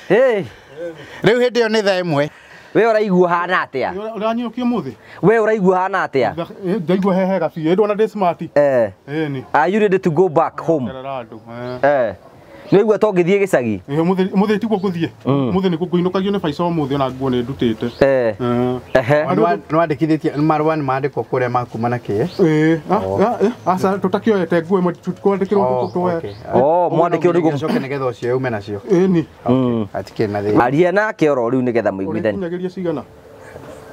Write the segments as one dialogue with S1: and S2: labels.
S1: Hey.
S2: Rĩu hĩndĩ ĩyo nĩ thaa ĩmwe.
S1: We ũraigua hana atĩa?
S3: Ũranyũkia mũthĩ?
S1: We ũraigua hana atĩa?
S3: Ndaigua hehega biũ. Ndona ndĩ smart.
S1: Eh.
S3: Ĩni.
S1: Are you ready to go back home? Eh. Nĩ to ngĩthiĩ gĩcagi?
S3: Mũthĩ tiguo ngũthiĩ. Mũthĩ nĩguo ngũinũkagio nĩ baica ũmũthĩ ona nguo nĩ ndutĩte.
S1: Eh. Ehe.
S2: Nĩwandĩkithĩtie marũa nĩ mandĩkwo kũrĩa makuma na kĩ?
S3: Ĩĩ. Aca tũtakĩoete nguo ĩmwe twandĩkĩrwo tũtoe.
S1: Oh, mwandĩkĩrwo nĩguo
S2: coke nĩgetha ũcio ume nacio.
S3: Ĩni.
S2: Hatikĩrĩ na thĩna.
S1: Aria nake oro rĩu nĩgetha mũiguithanie.
S3: Ũrĩkinyagĩria cigana?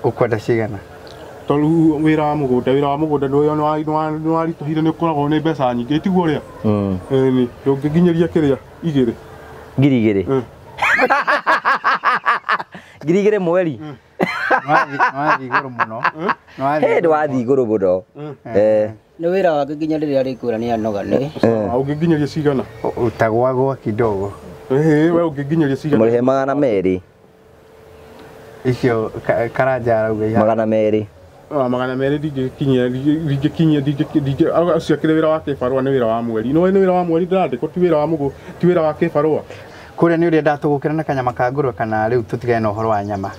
S2: Ũkwenda cigana?
S3: Tondũ wĩra wa mũgũnda nĩ waritũhire nĩ ũkoragwo nĩ mbeca nyingĩ tiguo ũrĩa? Ĩni, ndũngĩnginyĩria kĩrĩa igĩrĩ.
S1: 2,000. 2,000 mweri.
S2: Nĩwathiĩ igũrũ mũno.
S1: Nĩwathiĩ igũrũ mũno.
S4: Nĩ wĩra wake nginya rĩrĩa arĩkwĩra nĩ anoga nĩ.
S3: Ũngĩnginyĩria cigana?
S2: Ũtagwagwa kidogo.
S3: Ĩĩ, we ũngĩnginyĩria cigana?
S1: Mũrĩhe 200.
S2: Icio Karanja arauga
S1: 200.
S3: 200 ndingĩkinyia acio akĩrĩ wĩra wa kĩbarũa nĩ wĩra wa mweri. No nĩ wĩra wa mweri ndĩrandĩkwo ti wĩra wa mũgũ ti wĩra wa kĩbarũa.
S2: Kũrĩa nĩ ũrĩa ndatũgũkĩra na kanyama ka ngũrwe kana rĩu tũtigane na ũhoro wa nyama.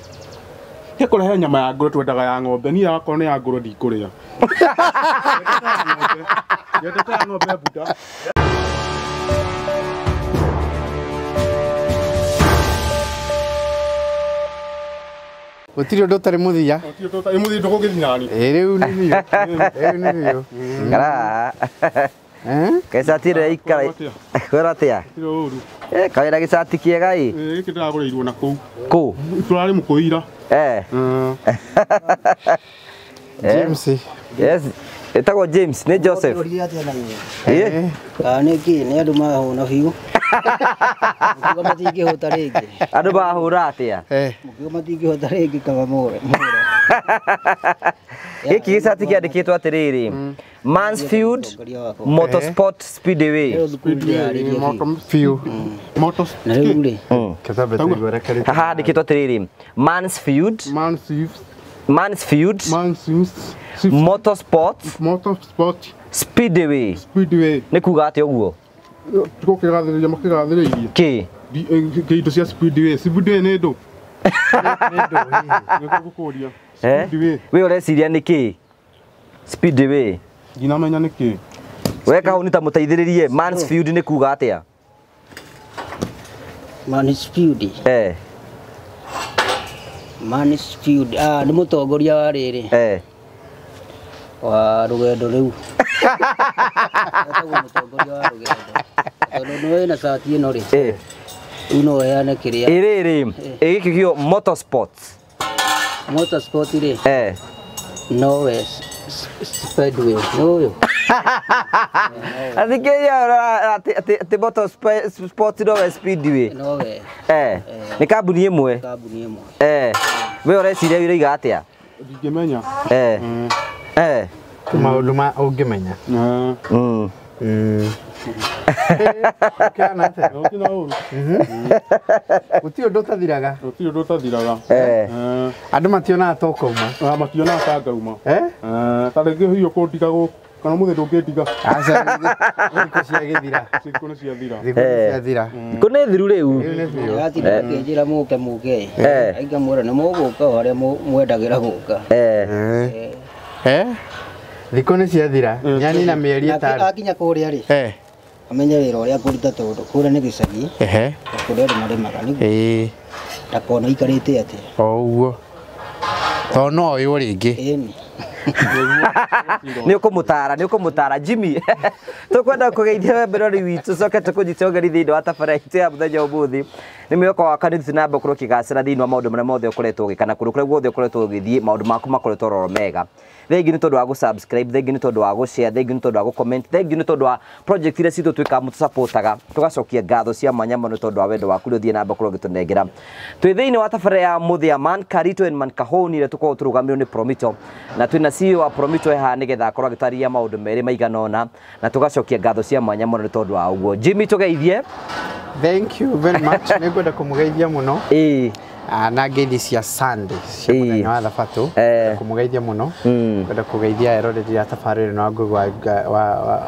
S3: He kũrehe nyama ya ngũrwe twendaga ya ng'ombe niĩ akorwo nĩ ya ngũrwe ndikũrĩa. Nyendete ya ng'ombe buda.
S2: Gũtirĩ ũndũ ũtarĩ mũthia.
S3: Gũtirĩ ũndũ ũtarĩ mũthia ndũgũgĩthiĩ nani.
S2: Ĩĩ rĩu nĩ biũ. Rĩu nĩ biũ.
S1: Kara. Gĩcati rĩa ikara. Kwĩra atĩa?
S3: Gũtirĩ ũru.
S1: Kawĩra gĩcati kĩega ĩ.
S3: Ĩĩ gĩkĩ ndĩragũrĩirwo na kũu.
S1: Kũ?
S3: Tũrarĩ mũkũira.
S2: James.
S1: Yes. Ĩtagwo James, nĩ Joseph.
S4: Ĩĩ. Kana nĩ kĩ nĩ andũ mahũna biũ. Mũkiuga matingĩhũta rĩngĩ.
S1: Andũ mahũra atĩa?
S4: Mũkiuga matingĩhũta rĩngĩ kaba mũre.
S1: Gĩkĩ gĩcati kĩandĩkĩtwo atĩrĩrĩ. Mansfield Motorsport Speedway.
S2: Biũ.
S3: Motorsport.
S4: Na rĩu rĩ.
S1: Haha handĩkĩtwo atĩrĩrĩ. Mansfield. Mansfield. Motorsport.
S3: Motorsport.
S1: Speedway.
S3: Speedway.
S1: Nĩ kuga atĩa ũguo?
S3: Tũkĩgathĩrĩria makĩgathĩrĩirie.
S1: Kĩ?
S3: Kĩ indo cia Speedway. Speedway nĩ ndũ. Nĩ ndũ. Nĩ ngũkũria. Speedway.
S1: We ũreciria nĩ kĩ? Speedway.
S3: Ndinamenya nĩ kĩ.
S1: We kahau ta mũteithĩrĩrie Mansfield nĩ kuga atĩa?
S4: Mansfield. Mansfield nĩ mũtongoria wa rĩrĩ. Wa rũgendo rĩu. Etagwo mũtongoria wa rũgendo. Tondũ nĩ wĩna cati ĩno rĩ. Rĩu no ũheane kĩrĩa.
S1: Ĩrĩrĩ, gĩkĩ kĩo Motorsports.
S4: Motorsport rĩ. Nowe Speedway. Nĩ ũyũ.
S1: Athikĩrĩria atĩ Motorsport nowe Speedway.
S4: Nowe.
S1: Nĩ kambuni ĩmwe.
S4: Kambuni ĩmwe.
S1: We ũreciria ũroiga atĩa?
S3: Ndingĩmenya.
S2: Maũndũ ma ũngĩmenya. Gũtirĩ ũndũ ũtathiraga.
S3: Gũtirĩ ũndũ ũtathiraga.
S2: Andũ mationaga ta ũkauma.
S3: Mationaga ta ngauma. Ta rĩngĩ hihi ũkũndiga gũkũ kana mũthĩ ndũngĩndiga.
S2: Aca thikũ ciagĩthira.
S3: Thikũ nĩ ciathira.
S2: Thikũ nĩ ciathira.
S1: Thikũ nĩ thiru rĩu.
S4: Atinda akĩnjĩra mũke mũke. Ngamwĩra nĩ mũgũka o harĩa mwendagĩra gũka.
S2: Thikũ nĩ ciathira. Nyanina mĩeri ĩtano.
S4: Akinya kũrĩa rĩ. Amenye wĩra ũrĩa ngũruta tondũ kũrĩa nĩ gĩcagi. Kũrĩa andũ marĩmaga nĩguo. Ndakona ikarĩte atĩa.
S2: O ũguo. Tondũ no ũyũ rĩngĩ.
S4: Ĩni.
S1: Nĩ ũkũmũtara Jimmy. Tũkwenda kũgeithia we mbere witũ coke tũkũnyite ũgeni thĩinĩ wa tabarĩra itũ ya mũthenya ũmũthĩ. Nĩ mwĩhoko wa kanitha na ũkorwo ũkĩgacĩra thĩinĩ wa maũndũ marĩa mothe ũkoretwo ũgĩka na kũndũ kũrĩa guothe ũkoretwo ũgĩthiĩ maũndũ maku makoretwo roro mega. Thengi nĩ tondũ wa gũ-subscribe, thengi nĩ tondũ wa gũ-share, thengi nĩ tondũ wa gũ-comment, thengi nĩ tondũ wa project iria citũ twĩkaga mũtũsupportaga. Tũgacokia ngatho cia mwanya mũno tondũ wa wendo waku ũrĩa ũthiĩ na mbere gũkorwo ũgĩtũnengera. Twĩ thĩinĩ wa tabarĩra ya Mũthia Man Karito and Man Kahoni ĩrĩa tũkoragwo tũrũgamĩrĩirwo nĩ Promito na twĩna CEO wa Promito haha nĩgetha akorwo agĩtarĩria maũndũ merĩ maigana ũna na tũgacokia ngatho cia mwanya mũno nĩ tondũ wa ũguo. Jimmy tũgeithie.
S2: Thank you very much. Nĩngwenda kũmũgeithia mũno. Na ngeithi cia Sunday cia mũthenya wa thabatũ kũmũgeithia mũno kwenda kũgeithia eroreri a tabarĩra ĩno ya Ngugi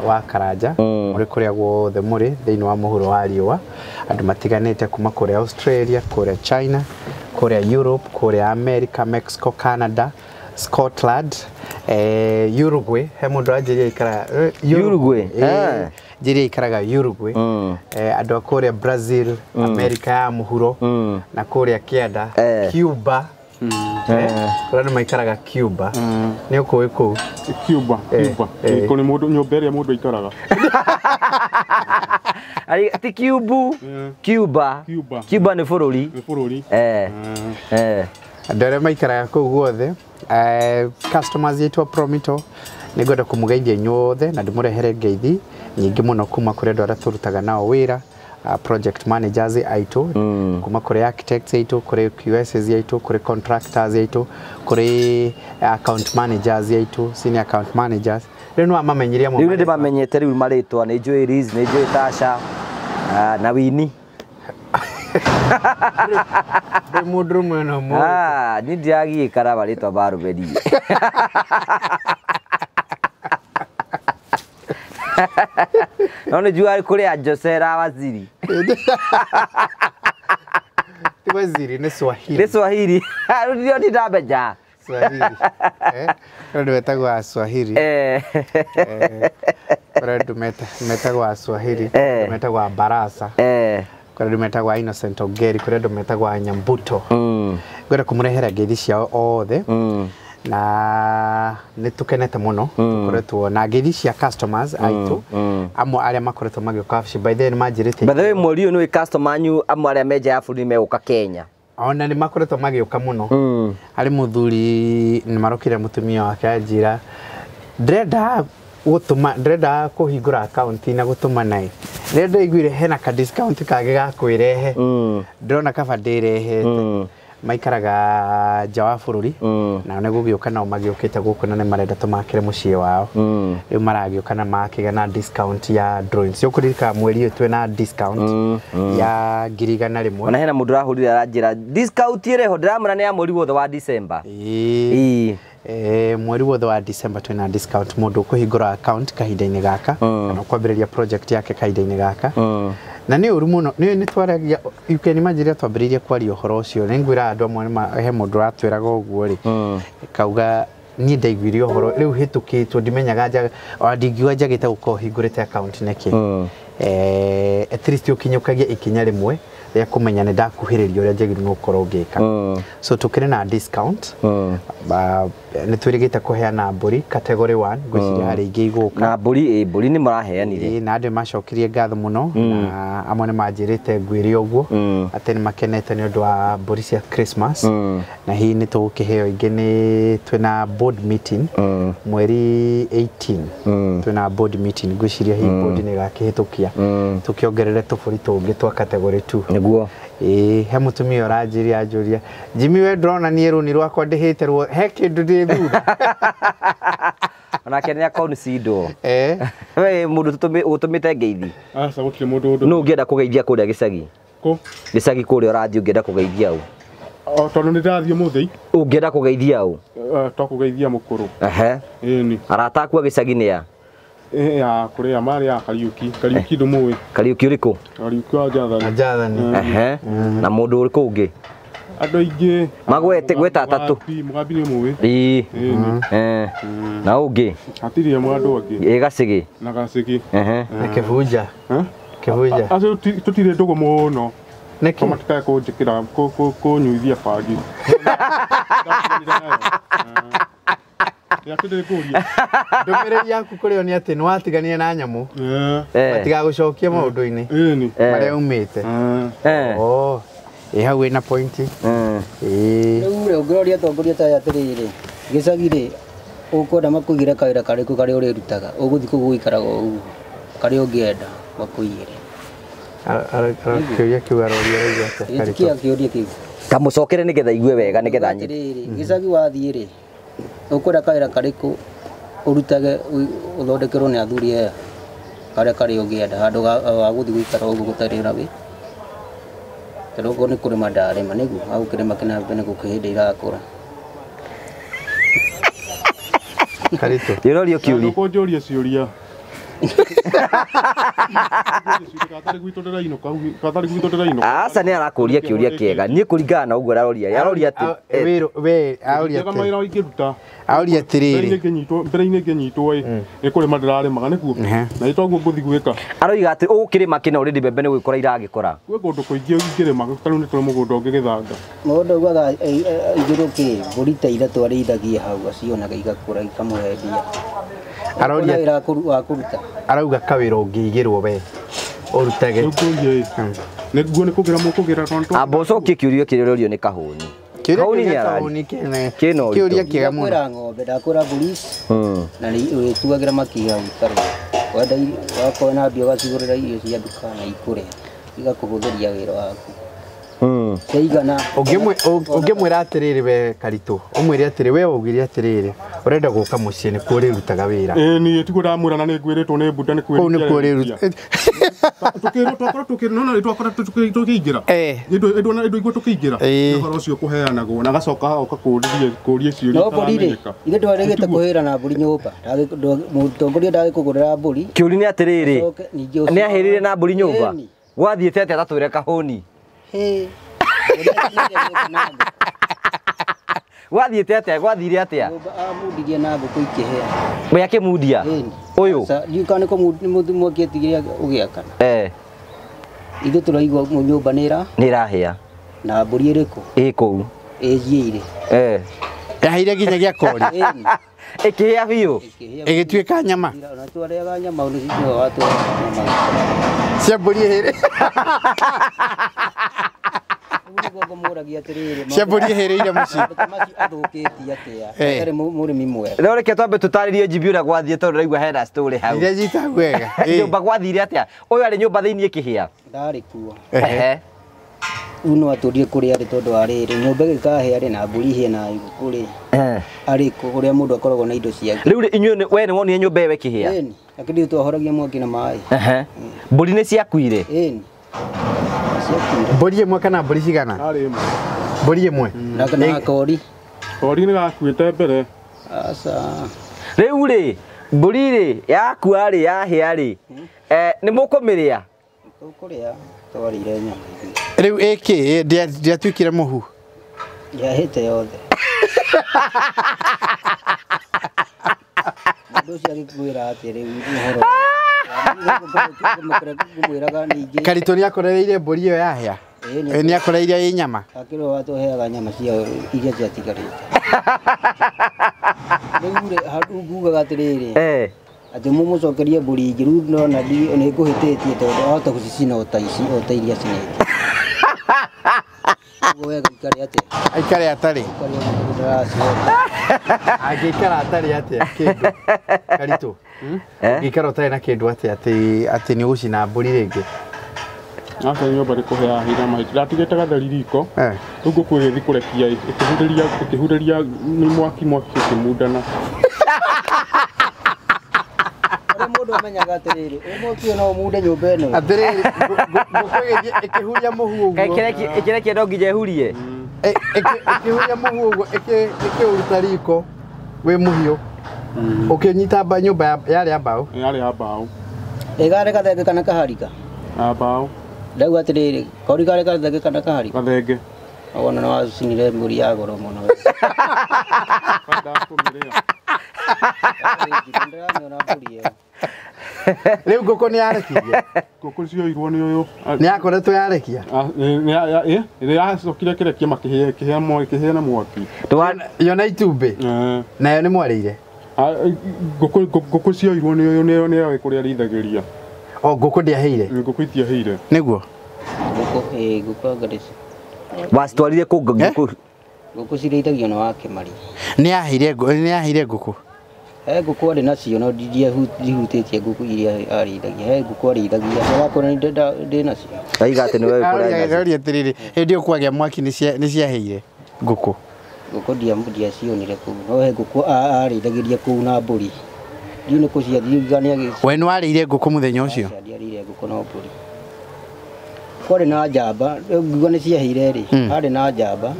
S2: wa Karanja mũrĩ kũrĩa guothe mũrĩ thĩinĩ wa mũhuro wa riũa andũ matiganĩte kuma kũrĩa Australia, kũrĩa China, kũrĩa Europe, kũrĩa America, Mexico, Canada, Scotland, Uruguay. He mũndũ anjĩria aikaraga
S1: Uruguay?
S2: Njĩria aikaraga Uruguay. Andũ a kũrĩa Brazil, America ya mũhuro na kũrĩa kĩanda, Cuba. Kũrĩa andũ maikaraga Cuba. Nĩ ũkũĩ kũu?
S3: Cuba, Cuba. Kũ nĩ mũndũ nyũmba ĩrĩa mũndũ aikaraga.
S1: Ti Cuba, Cuba. Cuba nĩ bũrũri.
S3: Nĩ bũrũri.
S2: Andũ arĩa maikaraga kũu guothe, customers aitũ a Promito, nĩ ngwenda kũmũgeithia inyuothe na ndĩmũrehere ngeithi nyingĩ mũno kuma kũrĩ andũ arĩa tũrutaga nao wĩra, project managers aitũ, kuma kũrĩ architects aitũ, kũrĩ QSs aitũ, kũrĩ contractors aitũ, kũrĩ account managers aitũ, senior account managers. Rĩu nĩ wamamenyirie amwe
S1: Rĩu nĩ
S2: marĩtwa.
S1: ndĩmamenyete rĩu marĩtwa, nĩ njũĩ Liz, nĩ njũĩ Tasha na Winnie.
S2: Ndĩ mũndũ ũmwe na ũmwe.
S1: Niĩ ndiragiĩkara marĩtwa ma arũme niĩ. No nĩ njugaga kũrĩ a Josera Waziri.
S2: Ti Waziri, nĩ Swahili.
S1: Nĩ Swahili. Rĩu ndio ndamenya.
S2: Swahili. Rĩu wetagwo a Swahili. Kũrĩ andũ metagwo a Swahili, metagwo a Barasa. Kũrĩ andũ metagwo a Innocent Ongeri, kũrĩ andũ metagwo a Nyambuto. Ngwenda kũmũrehera ngeithi ciao othe. Na nĩ tũkenete mũno tũkoretwo na ngeithi cia customers aitũ amwe arĩa makoretwo magĩũka wabici. By the way, nĩ manjĩrĩte
S1: By the way, mweri ũyũ nĩ customer anyu amwe arĩa me nja ya bũrũri megũka Kenya.
S2: Ona nĩ makoretwo magĩũka mũno. Harĩ mũthuri nĩ marokire mũtumia wake anjĩra ndĩrenda gũtũma, ndĩrenda kũhingũra account na gũtũma naĩ. Rĩrĩa ndaiguire hena ka discount kangĩ ga kwĩrehe, ndĩrona kaba ndĩrehete. Maikaraga nja wa bũrũri na nĩ gũgĩũka nao magĩũkĩte gũkũ na nĩ marenda tũmakĩre mũciĩ wao. Rĩu maragĩũka na makĩgĩa na discount ya drawings. Ũkũririkana mweri ũyũ twĩna discount ya 100,000.
S1: Ona hena mũndũ ũrahũrire aranjĩra discount ĩrĩho, ndĩramwĩra nĩ ya mweri wothe wa December.
S2: Mweri wothe wa December twĩna discount mũndũ ũkũhingũra account kahinda-inĩ gaka kana kwambĩrĩria project yake kahinda-inĩ gaka. Na nĩ ũru mũno, nĩ twaragia, you can imagine rĩrĩa twambĩrĩirie kwaria ũhoro ũcio, nĩ ngwĩra andũ amwe he mũndũ ũratwĩraga ũguo rĩ, kauga niĩ ndaiguire ũhoro rĩu hĩtũkĩtwo ndimenyaga njaga, ona ndingiuga njagĩte gũkorwo hingũrĩte account nĩkĩ. At least ũkinyũkagia ikinya rĩmwe rĩa kũmenya nĩ ndakuhĩrĩria ũrĩa njagĩrĩirwo gũkorwo ngĩka. So tũkĩrĩ na discount. Nĩ twĩrĩgĩte kũheana mbũri category 1, ngwĩciria harĩ ingĩ igũka.
S1: Na mbũri, mbũri nĩ mũraheanire.
S2: Na andũ nĩmacokirie ngatho mũno, na amwe nĩ manjĩrĩte ngwĩre ũguo atĩ nĩ makenete nĩ ũndũ wa mbũri cia Christmas. Na hihi nĩ tũgũkĩheo ingĩ, nĩ twĩna board meeting mweri 18. Twĩna board meeting, ngwĩciria hihi board nĩ ĩgakĩhĩtũkia tũkĩongerere tũbũri tũngĩ twa category 2.
S1: Nĩguo.
S2: He mũtumia ũranjĩria anjũria, Jimmy we ndĩrona niĩ rũni rwakwa ndĩhĩte ruo, he kĩndũ ndĩ thutha.
S1: Onake nĩ akoncindwo. We mũndũ ũtũmĩte ngeithi.
S3: Aca gũtirĩ mũndũ ũndũ.
S1: Nũ ũngĩenda kũgeithia kũrĩa gĩcagi?
S3: Kũ?
S1: Gĩcagi kũrĩa ũrathiĩ ũngĩenda kũgeithia ũ?
S3: O tondũ nĩ ndĩrathiĩ ũmũthĩ.
S1: Ũngĩenda kũgeithia ũ?
S3: Twakũgeithia mũkũrũ. Ĩni.
S1: Arata aku a gĩcagi nĩ a?
S3: Ya kũrĩa marĩ ya Kariuki. Kariuki ndũmũĩ.
S1: Kariuki ũrĩkũ?
S3: Kariuki wa Jathani.
S2: Jathani.
S1: Na mũndũ ũrĩkũ ũngĩ?
S3: Andũ aingĩ.
S1: Magwete gweta atatũ.
S3: Mũgambi nĩ ũmũĩ.
S1: Ĩĩ. Na ũngĩ?
S3: Hatirĩ andũ angĩ.
S1: Ĩ Gacĩgĩ.
S3: Na Gacĩgĩ.
S2: Na Kĩbunja. Kĩbunja.
S3: Acio tũtirĩ ndũgũ mũno.
S2: Nĩkĩ?
S3: Matikae kũnjĩkĩra kũnyuithia bangi.
S2: Ndũmĩrĩri yaku kũrĩ o nĩ atĩ nĩ watiganire na nyamũ. Matigagũcokie maũndũ-inĩ marĩa umĩte. Ĩ hau wĩna point.
S4: Rĩu rĩ, ũngĩroria atongoria ta aya atĩrĩrĩ, gĩcagi rĩ, ũkwenda makũigĩre kawĩra karĩkũ karĩa ũrĩrutaga, ũgũthiĩ kũu gũikaraga ũguo, karĩa ũngĩenda makũigĩre.
S2: Kĩũria kĩu aroria araigua atĩa?
S4: Ĩtikia kĩũria kĩu.
S1: Kamũcokere nĩgetha igue wega, nĩgetha nyite.
S4: Atĩrĩrĩ, gĩcagi wathiĩ rĩ, ũkwenda kawĩra karĩkũ ũrutage ũthondekerwo nĩ athuri aya, karĩa karĩa ũngĩenda, handũ ga gũthiĩ gũikara ũguo gũtarĩ na wĩ. Tondũ okorwo nĩ kũrĩma ndarĩma nĩguo agũkĩrĩma kĩnambe nĩ gũkĩ hĩndĩ irakũra.
S2: Karitũ.
S1: Ndĩrorio kĩũria.
S3: Ndũkũnjũria ciũria. Katarĩ gwitũ ndĩrainũka, katarĩ gwitũ ndĩrainũka.
S1: Aca nĩ arakũria kĩũria kĩega. Niĩ kũringana na ũguo araroria. Aroria atĩ
S2: We aroria
S3: Njega mawĩra ingĩruta.
S2: Aroria atĩrĩrĩ.
S3: Mbere-inĩ ngĩnyitwo ĩ, nĩ kũrĩma ndĩrarĩmaga nĩguo. Na nĩ toguo ngũthiĩ gwĩka.
S1: Aroiga atĩ ũgũkĩrĩma kĩna already mbembe nĩ gũgĩkora iragĩkora.
S3: Gwĩ kũndũ kũingĩ ingĩrĩma, ta rĩu nĩ tũrĩ mũgũnda ũngĩ gĩthanga.
S4: Mũgũnda ugaga igũrũ kĩ, mbũri ta ithatũ arĩithagia hau acionaga igakũra ikamũhe mbia.
S2: Aroria
S4: wĩra wa kũruta.
S2: Arauga kawĩra ũngĩigĩrwo we ũrutage.
S3: Nĩngũria ĩ. Nĩguo nĩ kũgĩra mũkũgĩra tondũ.
S1: Amba ũcokie kĩũria kĩrĩa ũrorio nĩ Kahũni.
S2: Kĩũria kĩa Kahũni
S1: kĩna ũritũ.
S2: Kĩũria kĩega mũno.
S4: Ndakwĩra ng'ombe, ndakwĩra mbũri na ũgĩtuagĩra makinya ũikare. Wenda wakorwo na mbia ũgacigũrĩra irio cia nduka na ikũre. Igakũhũthĩria wĩra waku. Ciaigana.
S2: Ũngĩmwĩra atĩrĩrĩ we Karitũ, ũmwĩre atĩrĩ we augire atĩrĩrĩ, ũrenda gũka mũciĩ nĩkuo ũrĩrutaga wĩra.
S3: Ĩĩ niĩ tiguo ndamwĩra na nĩngwĩrĩtwo nĩ mbunda nĩ
S2: Kũu nĩkuo ũrĩrutaga.
S3: Tũkĩrwo twakorwo tũkĩrwo no twakorwo tũkĩingĩra. Ĩndũ tũkĩingĩra. Ũhoro ũcio kũheanagwo na agacoka agoka kũũria ciũria
S4: No mbũri rĩ, ithuĩ twarĩgĩte kũhĩra na mbũri nyũmba. Mũtongoria ndagĩkũgũrĩra mbũri.
S1: Kĩũria nĩ atĩrĩrĩ, nĩ ahĩrire na mbũri nyũmba? Gwathiĩte atĩa tatwĩre Kahũni? Gwathiĩte atĩa? Gwathire atĩa?
S4: Nyũmba amundirie na ngũkũ ikĩhĩa.
S1: We akĩmundia? Ũyũ?
S4: Ndiũĩ kana nĩ mwaki atigire ũgĩakana. Ithuĩ tũraigua nyũmba nĩ
S1: ĩrahĩa.
S4: Na mbũri ĩrĩkũ?
S1: Ĩ kũu.
S4: Ĩnjiĩire.
S2: Yahĩire nginya gĩa kori.
S1: Ĩkĩhĩa biũ.
S2: Ĩgĩtuĩka nyama.
S4: Ona twarĩaga nyama nĩwe watũheaga nyama.
S2: Cia mbũri ĩhĩrĩ. Cia mbũri ĩhĩrĩire mũciĩ.
S4: Macio athũkĩtie atĩa? Atarĩ mũrĩmi mwega.
S1: No reke twambe tũtarĩrie Jimmy ũrĩa gwathiĩ tondũ ndĩraigua hena story hau.
S2: Ndĩranyita wega.
S1: Nyũmba gwathire atĩa? Ũyũ arĩ nyũmba thĩinĩ ĩkĩhĩa?
S4: Ndarĩ kuo. Rĩu no atũrie kũrĩa arĩ tondũ wa rĩrĩ, nyũmba ĩgĩkahĩa rĩ na mbũri ihĩe na ngũkũ rĩ. Arĩ kũ ũrĩa mũndũ akoragwo na indo ciake.
S1: Rĩu inyuĩ we nĩ wonire nyũmba ĩyo ĩkĩhĩa?
S4: Ĩni, lakini twahoragia mwaki na maĩ.
S1: Mbũri nĩ ciakuire?
S4: Ĩni.
S2: Mbũri ĩmwe kana mbũri cigana?
S3: Arĩ ĩmwe.
S2: Mbũri ĩmwe.
S4: Na kori.
S3: Kori nĩ gakuĩte mbere.
S4: Aca.
S1: Rĩu rĩ, mbũri rĩ yakua rĩ yahĩa rĩ, nĩ mũkũmĩrĩa?
S4: Tũkũrĩa, twarĩire nyama.
S2: Rĩu ĩkĩ ndĩatuĩkire mũhu?
S4: Yahĩte yothe. Mũndũ ũcio agĩkwĩra atĩ rĩu ũhoro.
S2: Karitũ nĩ akorereire mbũri ĩyo yahĩa? Nĩ akorereire ĩ nyama?
S4: Akĩrwo watũheaga nyama cia iria ciatigarĩte. Rĩu rĩ, ngugaga atĩrĩrĩ, atĩ mũmũcokerie mbũri ingĩ, rĩu ndona nĩ ngũhĩtĩtie tondũ ahota gũcicina o ta ici, o ta iria cinĩte. Ũguo wega aikare atĩa?
S2: Aikare atarĩ?
S4: Aikare ũguo ndĩraciona.
S2: Angĩikara atarĩ atĩa kĩndũ? Karitũ. Ũngĩikara ũtarĩ na kĩndũ atĩa atĩ nĩ ũgũcina mbũri rĩngĩ?
S3: Aca nyũmba nĩ kũhĩa hĩra mahĩtia. Ndatigĩte gatheri riko. Rĩu ngũkũ ĩgĩthiĩ kũrekia ĩkĩhurĩria nĩ mwaki ũkĩmundana.
S4: Ũrĩa mũndũ amenyaga atĩrĩrĩ, ũyũ mwaki ũyũ no ũmunde nyũmba ĩno.
S2: Atĩrĩrĩ, ngũkũ ĩgĩthiĩ ĩkĩhuria mũhu ũguo.
S1: Ĩkĩrekia no nginya ĩhurie.
S2: Ĩkĩhuria mũhu ũguo, ĩkĩũruta riko wĩ mũhiũ. Ũkĩnyita nyũmba yarĩ ya mbaũ?
S3: Yarĩ ya mbaũ.
S4: Ĩgarĩ gathenge kana kaharika?
S3: Ya mbaũ.
S4: Ndauga atĩrĩrĩ, kori karĩ gathenge kana kaharika?
S3: Gathenge.
S4: Wona nĩ wacinire mbũri ya goro mũno.
S2: Rĩu ngũkũ nĩ yarekirie?
S3: Ngũkũ cioirwo nĩ ũyũ.
S2: Nĩ yakoretwo yarekia?
S3: Nĩ yacokire kĩrekia makĩhĩa na mwaki.
S2: Yo na itumbĩ? Nayo nĩ mwarĩire?
S3: Ngũkũ cioirwo nĩ ũyũ nĩ oĩ kũrĩa arĩithagĩria.
S2: O ngũkũ ndĩahĩire?
S3: Ngũkũ itiahĩire.
S2: Nĩguo?
S4: Ngũkũ, ngũkũ anga
S1: Wacitwarire kũ ngũkũ?
S4: Ngũkũ cirĩithagio na wa Kĩmari.
S2: Nĩ yahĩire ngũkũ?
S4: He ngũkũ arĩ nacio no ndihutĩtie ngũkũ iria arĩithagia. He ngũkũ arĩithagia, wakora ndĩ nacio.
S1: Aiga atĩ nĩwe kũrĩa nacio.
S2: Aroria atĩrĩrĩ, hĩndĩ ĩyo kwagĩa mwaki nĩ ciahĩire ngũkũ?
S4: Ngũkũ ndiacionire kũu, no he ngũkũ arĩithagĩria kũu na mbũri. Ndiũĩ nĩ kũ ciathiĩ.
S2: We nĩ warĩire ngũkũ mũthenya ũcio?
S4: Aca, ndiarĩire ngũkũ no mbũri. Kwarĩ na njamba rĩu ngiuga nĩ ciahire rĩ harĩ na njamba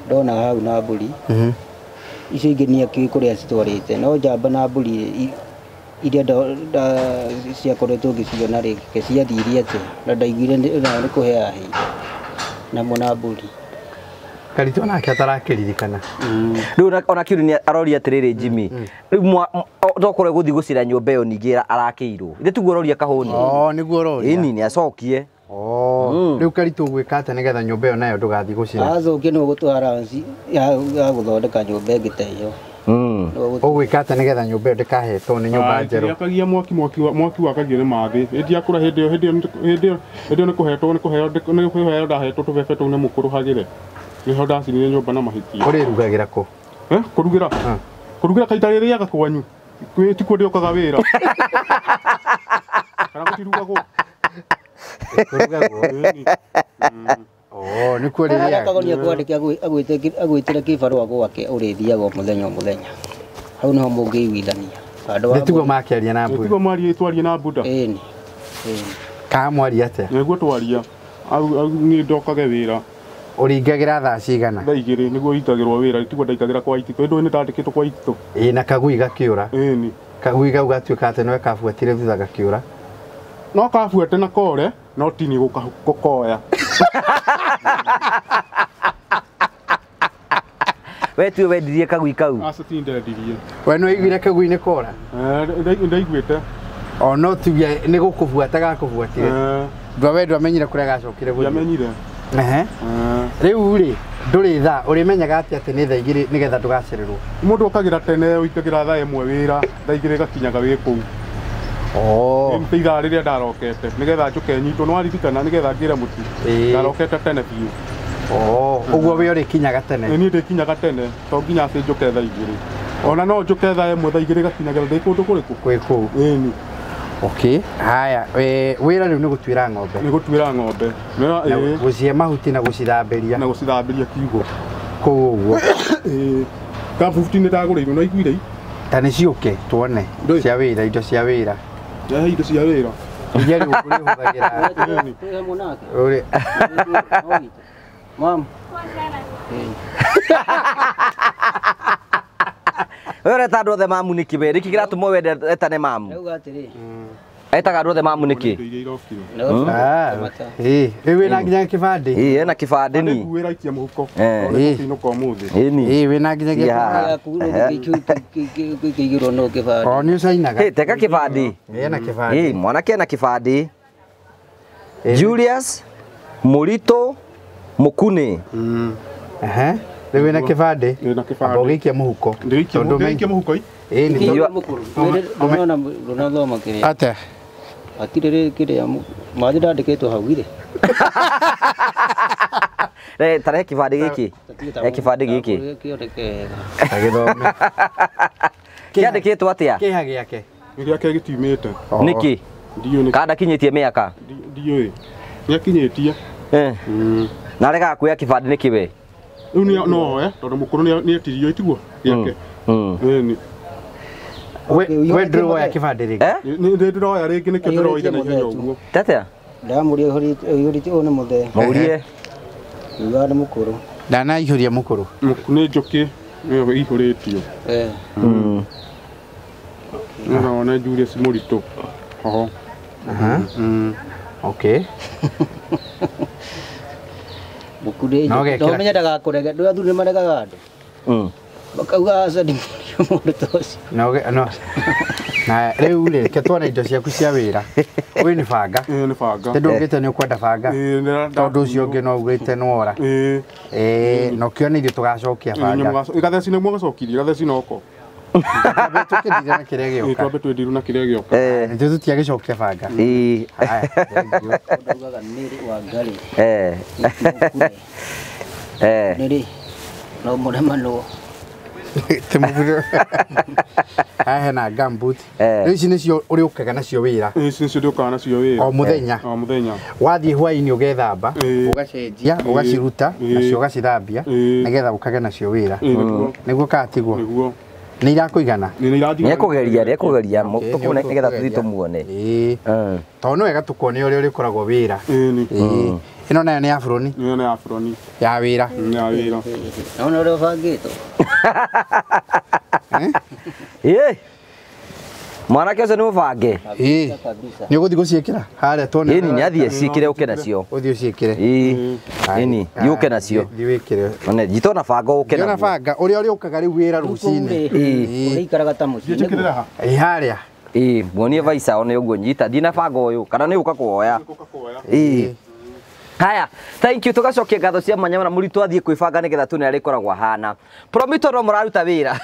S4: ndona hau na mbũri icio ingĩ nĩ akĩũĩ kũrĩa citwarĩte no njamba na mbũri iria ciakoretwo ngĩciona rĩ ciathiire atĩa na ndaiguire nĩ kũhe aheire namo na mbũri.
S2: Karitũ nake atarakĩririkana.
S1: Rĩu ona kĩu nĩ aroria atĩrĩrĩ Jimmy rĩu tokorwo gũthiĩ gũcira nyũmba ĩyo ningĩ arakĩirwo ithe tiguo ũroria kahũni.
S2: Oh nĩguo ũroria.
S1: Ĩni nĩ acokie.
S2: Oh rĩu Karitũ ũgwĩka atĩa nĩgetha nyũmba ĩyo nayo ndũgathiĩ gũcira?
S4: Acokie nĩ ũgũtwara ranci ya gũthondeka nyũmba ĩngĩ ta ĩyo.
S2: Ũgwĩka atĩa nĩgetha nyũmba ĩyo ndĩkahetwo nĩ nyũmba njerũ?
S3: Yakagia mwaki mwaki mwaki wakagio nĩ mathĩ ĩndiakũra hĩndĩ ĩyo nĩ kũhetwo nĩ kũheo ndahetwo tũbebe tũu nĩ mũkũrũ hagĩre nĩho ndacinire nyũmba na mahĩtia.
S2: Ũrĩrugagĩra kũ?
S3: Kũrugĩra kũrugĩra kaita rĩrĩaga kwanyu tikuo ndĩũkaga wĩra kana gũtirugagwo?
S2: Kũrugagwo. Oh nĩkuo rĩrĩaga.
S4: Akagonia kwandĩke agwĩtĩre kĩbarũa gwake ũrĩthiaga o mũthenya o mũthenya hau nĩho mũngĩiguithania.
S2: Nĩ tiguo makĩaria na Buda?
S3: Tiguo mwarie twarie na Buda.
S4: Ĩni.
S2: Kana mwaria atĩa?
S3: Nĩguo twaria niĩ ndokage wĩra.
S2: Ũringagĩra thaa cigana?
S3: Thaa igĩrĩ nĩguo ingagĩrwo wĩra tiguo ndaingagĩra kwa Ititũ ĩndũ nĩ ndandĩkĩtwo kwa Ititũ.
S2: Ĩĩ na kagui gakĩũra.
S3: Ĩni.
S2: Kagui kau gatuĩka atĩ nĩwe kabuatire thutha gakĩũra.
S3: No kabuate na kore no tini gũkoya.
S1: We tuwe wendirie kagui kau?
S3: Aca ti ndendirie.
S2: We nĩ waiguire kagui nĩ kora?
S3: Ndaiguĩte.
S2: O no tuge nĩ gũkũbuata gakũbuatire. We ndwamenyire kũrĩa gacokire gũthiĩ?
S3: Ndiamenyire.
S2: Ehe. Rĩu rĩ ndũrĩ thaa ũrĩmenyaga atĩa atĩ nĩ thaa igĩrĩ nĩgetha ndũgacererwo?
S3: Mũndũ okagĩra tene ũingagĩra thaa ĩmwe wĩra thaa igĩrĩ gakinyaga wĩ kũu.
S2: Oh.
S3: Nĩ ithaa rĩrĩa ndarokete nĩgetha njũke nyitwo nĩwaririkana nĩgetha ngĩre mũtu. Ndarokete tene biũ.
S2: Oh, ũguo we ũrĩkinyaga tene?
S3: Niĩ ndĩkinyaga tene to nginya atĩ njũke thaa igĩrĩ. Ona no njũke thaa ĩmwe thaa igĩrĩ gakinyagĩra ndĩ kũndũ kũrĩkũ?
S2: Kwĩ kũu.
S3: Ĩni.
S2: Okay. Haya, wĩra rĩu nĩ gũtuĩra ng'ombe.
S3: Nĩ gũtuĩra ng'ombe.
S2: Gũcihe mahuti na gũcithambĩria.
S3: Na gũcithambĩria kiugũ.
S2: Kũu ũguo.
S3: Ĩĩ. Kabuti nĩ ndagũrĩirwo no iguire.
S2: Ta nĩ ciũke tuone cia wĩra indo cia wĩra.
S3: Ya indo cia wĩra.
S2: Iria rĩu ũrĩhũthagĩra.
S4: Twĩ hamwe nake.
S2: Ũrĩ.
S4: Mam.
S1: We ũreta andũ othe mamu nĩkĩ we? Nĩkĩ kĩratũma wende etane mamu?
S4: Ndauga atĩrĩ.
S1: Etaga andũ othe mamu nĩkĩ?
S2: Ĩĩ, rĩu wĩna nginya kĩbandĩ?
S1: Ĩĩ, ena kĩbandĩ ni.
S3: Nguĩra ikia mũhuko. Kũinũka ũmũthĩ.
S2: Ĩĩ, wĩna nginya kĩbandĩ.
S4: Kĩigĩrwo no kĩbandĩ.
S2: O nĩ ũcainaga?
S1: Ĩĩ, teka kĩbandĩ.
S2: Ena kĩbandĩ.
S1: Ĩĩ, mwanake ena kĩbandĩ. Julius Mũritũ Mũkunĩ.
S2: Ehe. Rĩu wĩna kĩbandĩ?
S3: Wĩna kĩbandĩ.
S2: Amba ũgĩikie mũhuko.
S3: Ndĩgĩikie mũhuko i?
S2: Ĩĩ, nĩ
S4: Ndũrona ndũnathoma kĩrĩa.
S2: Atĩa?
S4: Hatirĩ kĩrĩa mathi ndandĩkĩtwo hau irĩ.
S1: Tarehe kĩbandĩ gĩkĩ. Kĩbandĩ gĩkĩ.
S2: Tagĩthome.
S1: Kĩandĩkĩtwo atĩa?
S2: Kĩha gĩake.
S3: Gĩake gĩtiumĩte.
S1: Nĩkĩ?
S3: Ndiũĩ nĩkĩ.
S1: Kana ndakinyĩtie mĩaka?
S3: Ndiũĩ. Nĩakinyĩtie.
S1: Na aregaga kuoya kĩbandĩ nĩkĩ we?
S3: Rĩu no oe tondũ mũkũrũ nĩetirio itiguo gĩake. Ĩni.
S2: We ndũrĩ woya kĩbandĩ rĩngĩ?
S3: Nĩ ndĩroya rĩngĩ nĩkĩo ndĩroire na ihenya ũguo.
S1: Atĩa?
S4: Ndamũria ũihũrĩtie ũyũ nĩ mũthee.
S1: Mũũrie.
S4: Ugaga nĩ mũkũrũ.
S2: Ndanaihũria mũkũrũ.
S3: Nĩ njũkĩ nĩyo ĩihũrĩtio. Nĩũrona Julius Mũritũ. Hoho.
S2: Okay.
S4: Mũkũrũ ndũmenya ndagakũrege ndũ athuri nĩ maregaga andũ. Makauga aca ndimũrie mũndũ ta ũcio.
S2: No. Na rĩu rĩ ke tuone indo ciaku cia wĩra. Ũyũ nĩ banga.
S3: Ĩĩ nĩ banga.
S2: Tondũ ugĩte nĩ ũkwenda banga. Tondũ ũcio ũngĩ no ugĩte nĩ wora. Ĩĩ. Na ũkĩone ithuĩ tũgacokia banga.
S3: Gatheci nĩ mwagacokirie gatheci noko.
S2: Twambe tũkĩndire na kĩrĩa gĩoka.
S3: Twambe twĩndiru na kĩrĩa gĩoka.
S2: Ithuĩ tũtiagĩcokia banga.
S1: Ĩĩ.
S2: Haya, thank you.
S4: Ndaugaga Mary Wangari. Nĩrĩ no mũremanwo.
S2: Haha hena gumboot. Rĩu ici nĩcio ũrĩũkaga nacio wĩra.
S3: Ici nĩcio ndĩũkaga nacio wĩra.
S2: O mũthenya.
S3: O mũthenya.
S2: Wathiĩ hwaĩ-inĩ ũgethamba, ũgacenjia, ũgaciruta, nacio ũgacithambia, nĩgetha ũkage nacio wĩra. Nĩguo kana tiguo?
S3: Nĩguo.
S2: Nĩ irakũigana?
S3: Nĩ iranjigana.
S1: Nĩekũgeria, nĩekũgeria tũkuone nĩgetha tũthiĩ tũmuone.
S2: Ĩĩ. Tondũ nĩ wega tũkuone ũrĩa ũrĩkoragwo wĩra.
S3: Ĩni.
S2: Ĩĩ. Ĩno nayo nĩ aburoni?
S3: Ĩno nĩ aburoni.
S2: Ya wĩra.
S3: Ya wĩra.
S4: Naona ũrĩa ũbangĩtwo.
S1: Ĩĩ. Mwanake ũcio nĩ mũbange.
S2: Ĩĩ. Nĩ ũgũthiĩ gũciĩkĩra? Harĩa tuone.
S1: Ĩni nĩ athiĩ ciĩkĩre ũke nacio.
S2: Ũthiĩ ũciĩkĩre.
S1: Ĩĩ. Ĩni, thiĩ ũke nacio.
S2: Thiĩ wĩkĩre.
S1: One, njita na banga ũke
S2: Thiĩ na
S1: naguo.
S2: banga ũrĩa ũrĩũkaga rĩu wĩra rũcinĩ.
S1: Ĩĩ.
S4: Ũrĩikaraga ta mũciĩ.
S3: Njĩkĩrĩra ha?
S2: Ĩĩ harĩa.
S1: Ĩĩ, muonie vaica one ũguo nyita. Thiĩ na banga ũyũ kana nĩ ũka kuoya.
S3: Ũka kuoya.
S1: Ĩĩ. Haya, thank you tugacokia ngatho cia mwanya na mũritũ athiĩ kwĩbanga nĩgetha tuone arĩa ĩkoragwo ahana. Promito no mũraruta wĩra.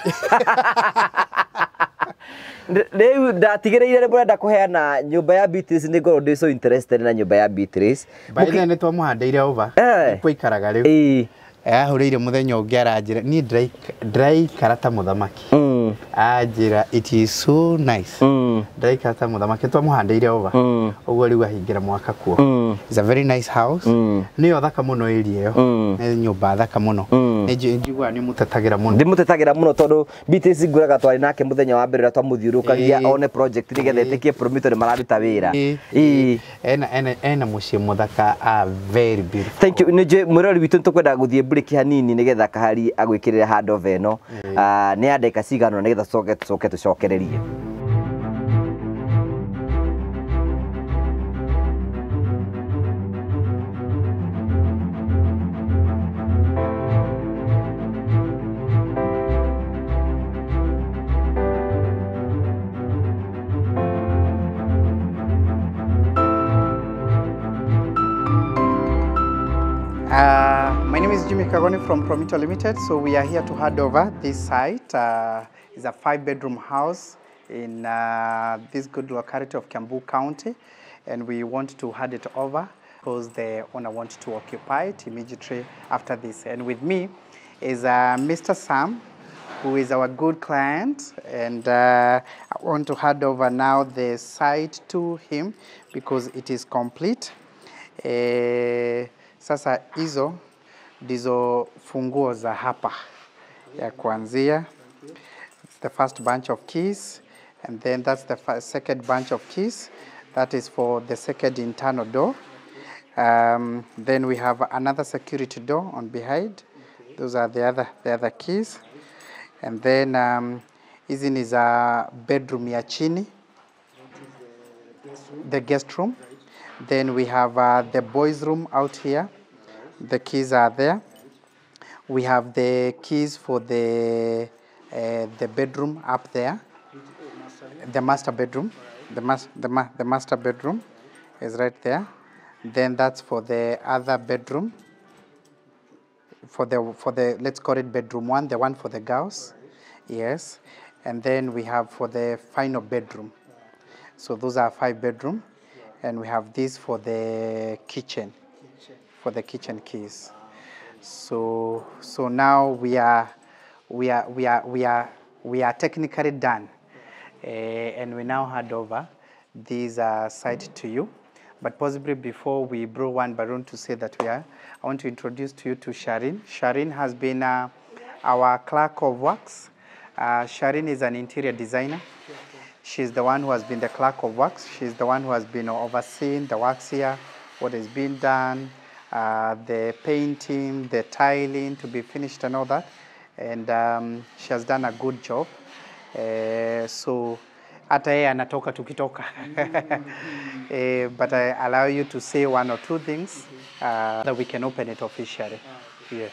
S1: Rĩu ndatigĩrĩire nĩ mũrenda kũheana nyũmba ya Beatrice, nĩ ngorwo ndĩ so interested na nyũmba ya Beatrice.
S2: By the way nĩ twamũhandĩire over.
S1: Eh.
S2: Nĩkuo rĩu.
S1: Ĩĩ.
S2: Ahũrĩire mũthenya ũngĩ aranjĩra niĩ ndĩraikara ta mũthamaki. Anjĩra it is so nice. Ndĩraikara ta mũthamaki twamũhandĩire over. Ũguo rĩu ahingĩra mwaka kuo. It's a very nice house. Nĩyo thaka mũno area ĩyo. Nĩ nyũmba thaka mũno. Nĩ njiguaga nĩ mũtetagĩra mũno.
S1: Ndĩmũtetagĩra mũno tondũ Beatrice ngwĩraga twarĩ nake mũthenya wa mbere ũrĩa twamũthiũrũrũkagia one project nĩgetha ĩtĩkie Promito nĩ mararuta wĩra. Ĩĩ.
S2: Ena mũciĩ mũthaka, very beautiful.
S1: Thank you. Nĩ njũĩ mwĩrori witũ nĩ tũkwenda gũthiĩ break hanini nĩgetha kahari agwĩkĩrĩre handover ĩno. Nĩ ya ndagĩka cigana nĩgetha tũcoke tũcokererie.
S2: My name is Jimmy Kagoni from Promito Limited. So we are here to hand over this site. It's a 5-bedroom house in this good locality of Kiambu County, and we want to hand it over because the owner wants to occupy it immediately after this. And with me is Mr. Sam, who is our good client, and I want to hand over now the site to him because it is complete. Sasa hizo ndizo funguo za hapa ya kuanzia. It's the first bunch of keys, and then that's the second bunch of keys. That is for the second internal door. Then we have another security door on behind. Those are the other keys. And then hizi ni za bedroom ya chini, the guest room. Then we have the boys' room out here. The keys are there. We have the keys for the bedroom up there, the master bedroom. The master bedroom is right there. Then that's for the other bedroom. For the let's call it bedroom one, the one for the girls. Yes. And then we have for the final bedroom. So those are 5 bedroom. And we have this for the kitchen, for the kitchen keys. So now we are technically done, and we now hand over this site to you. But possibly before we blow one balloon to say that we are, I want to introduce to you to Sharin. Sharin has been our clerk of works. Sharin is an interior designer. She's the one who has been the clerk of works. She's the one who has been overseeing the works here, what is being done, the painting, the tiling to be finished and all that. And she has done a good job. So, hata yeye anatoka tukitoka. But I allow you to say one or two things that we can open it officially. Yes.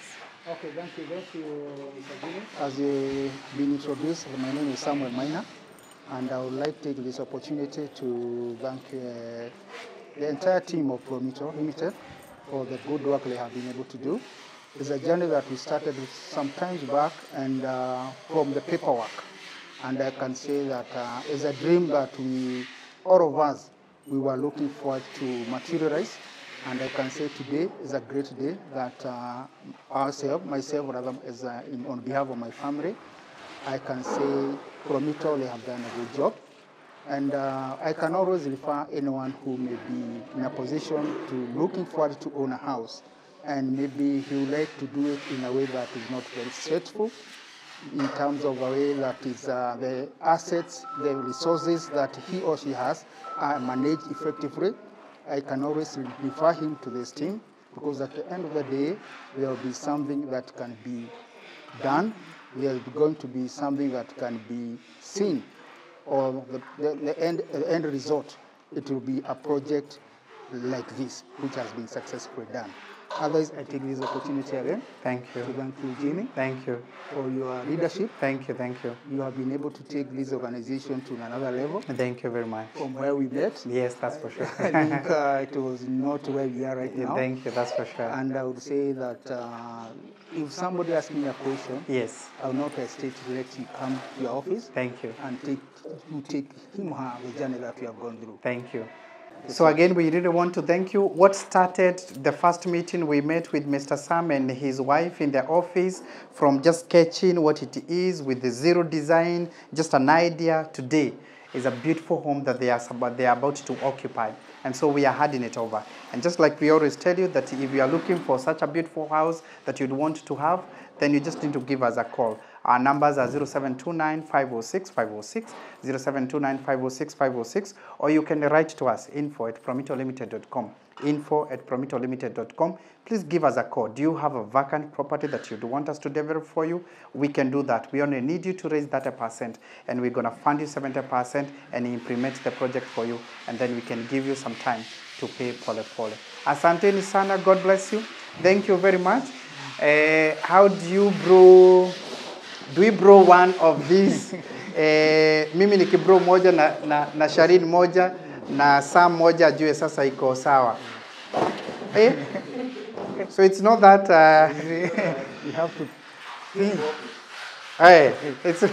S5: Okay, thank you. Thank you, Mr. Jimmy. As you've been introduced, my name is Samuel Maina. And I would like to take this opportunity to thank the entire team of Promito Limited for the good work they have been able to do. It's a journey that we started some times back, and from the paperwork. And I can say that it's a dream that we, all of us, we were looking forward to materialize. And I can say today is a great day that ourselves, myself, rather, as on behalf of my family, I can say Promito, they have done a good job. And I can always refer anyone who may be in a position to looking forward to own a house, and maybe he would like to do it in a way that is not very stressful. in terms of a way that is the assets, the resources that he or she has are managed effectively. I can always refer him to this team, because at the end of the day, there will be something that can be done. There will be going to be something that can be seen, or the end result, it will be a project like this, which has been successfully done. Otherwise, I take this opportunity again.
S2: Thank you.
S5: To thank you, Jimmy.
S2: Thank you.
S5: For your leadership.
S2: Thank you, thank you.
S5: You have been able to take this organization to another level.
S2: Thank you very much.
S5: From where we met.
S2: Yes, that's for sure.
S5: I think it was not where we are right now.
S2: Thank you, that's for sure.
S5: And I would say that if somebody asks me a question,
S2: yes,
S5: I will not hesitate to let you come to your office.
S2: Thank you.
S5: And take him or her the journey that we have gone through.
S2: Thank you. So again, we really want to thank you. What started the first meeting we met with Mr. Sam and his wife in the office, from just sketching what it is with the zero design, just an idea, today is a beautiful home that they are about to occupy. And so we are handing it over. And just like we always tell you that if you are looking for such a beautiful house that you'd want to have, then you just need to give us a call. Our numbers are 0729 506 506, 0729 506 506, or you can write to us, info@promitolimited.com, info@promitolimited.com. Please give us a call. Do you have a vacant property that you'd want us to develop for you? We can do that. We only need you to raise 30%, and we're going to fund you 70% and implement the project for you, and then we can give you some time to pay pole pole. Asanteni sana. God bless you. Thank you very much. How do you brew? Do we brew one of these? Mimi nikibrew moja na Sharin moja na Sam moja ajue sasa iko sawa. Eh? So it's not that
S5: you have to think.
S2: Hey, it's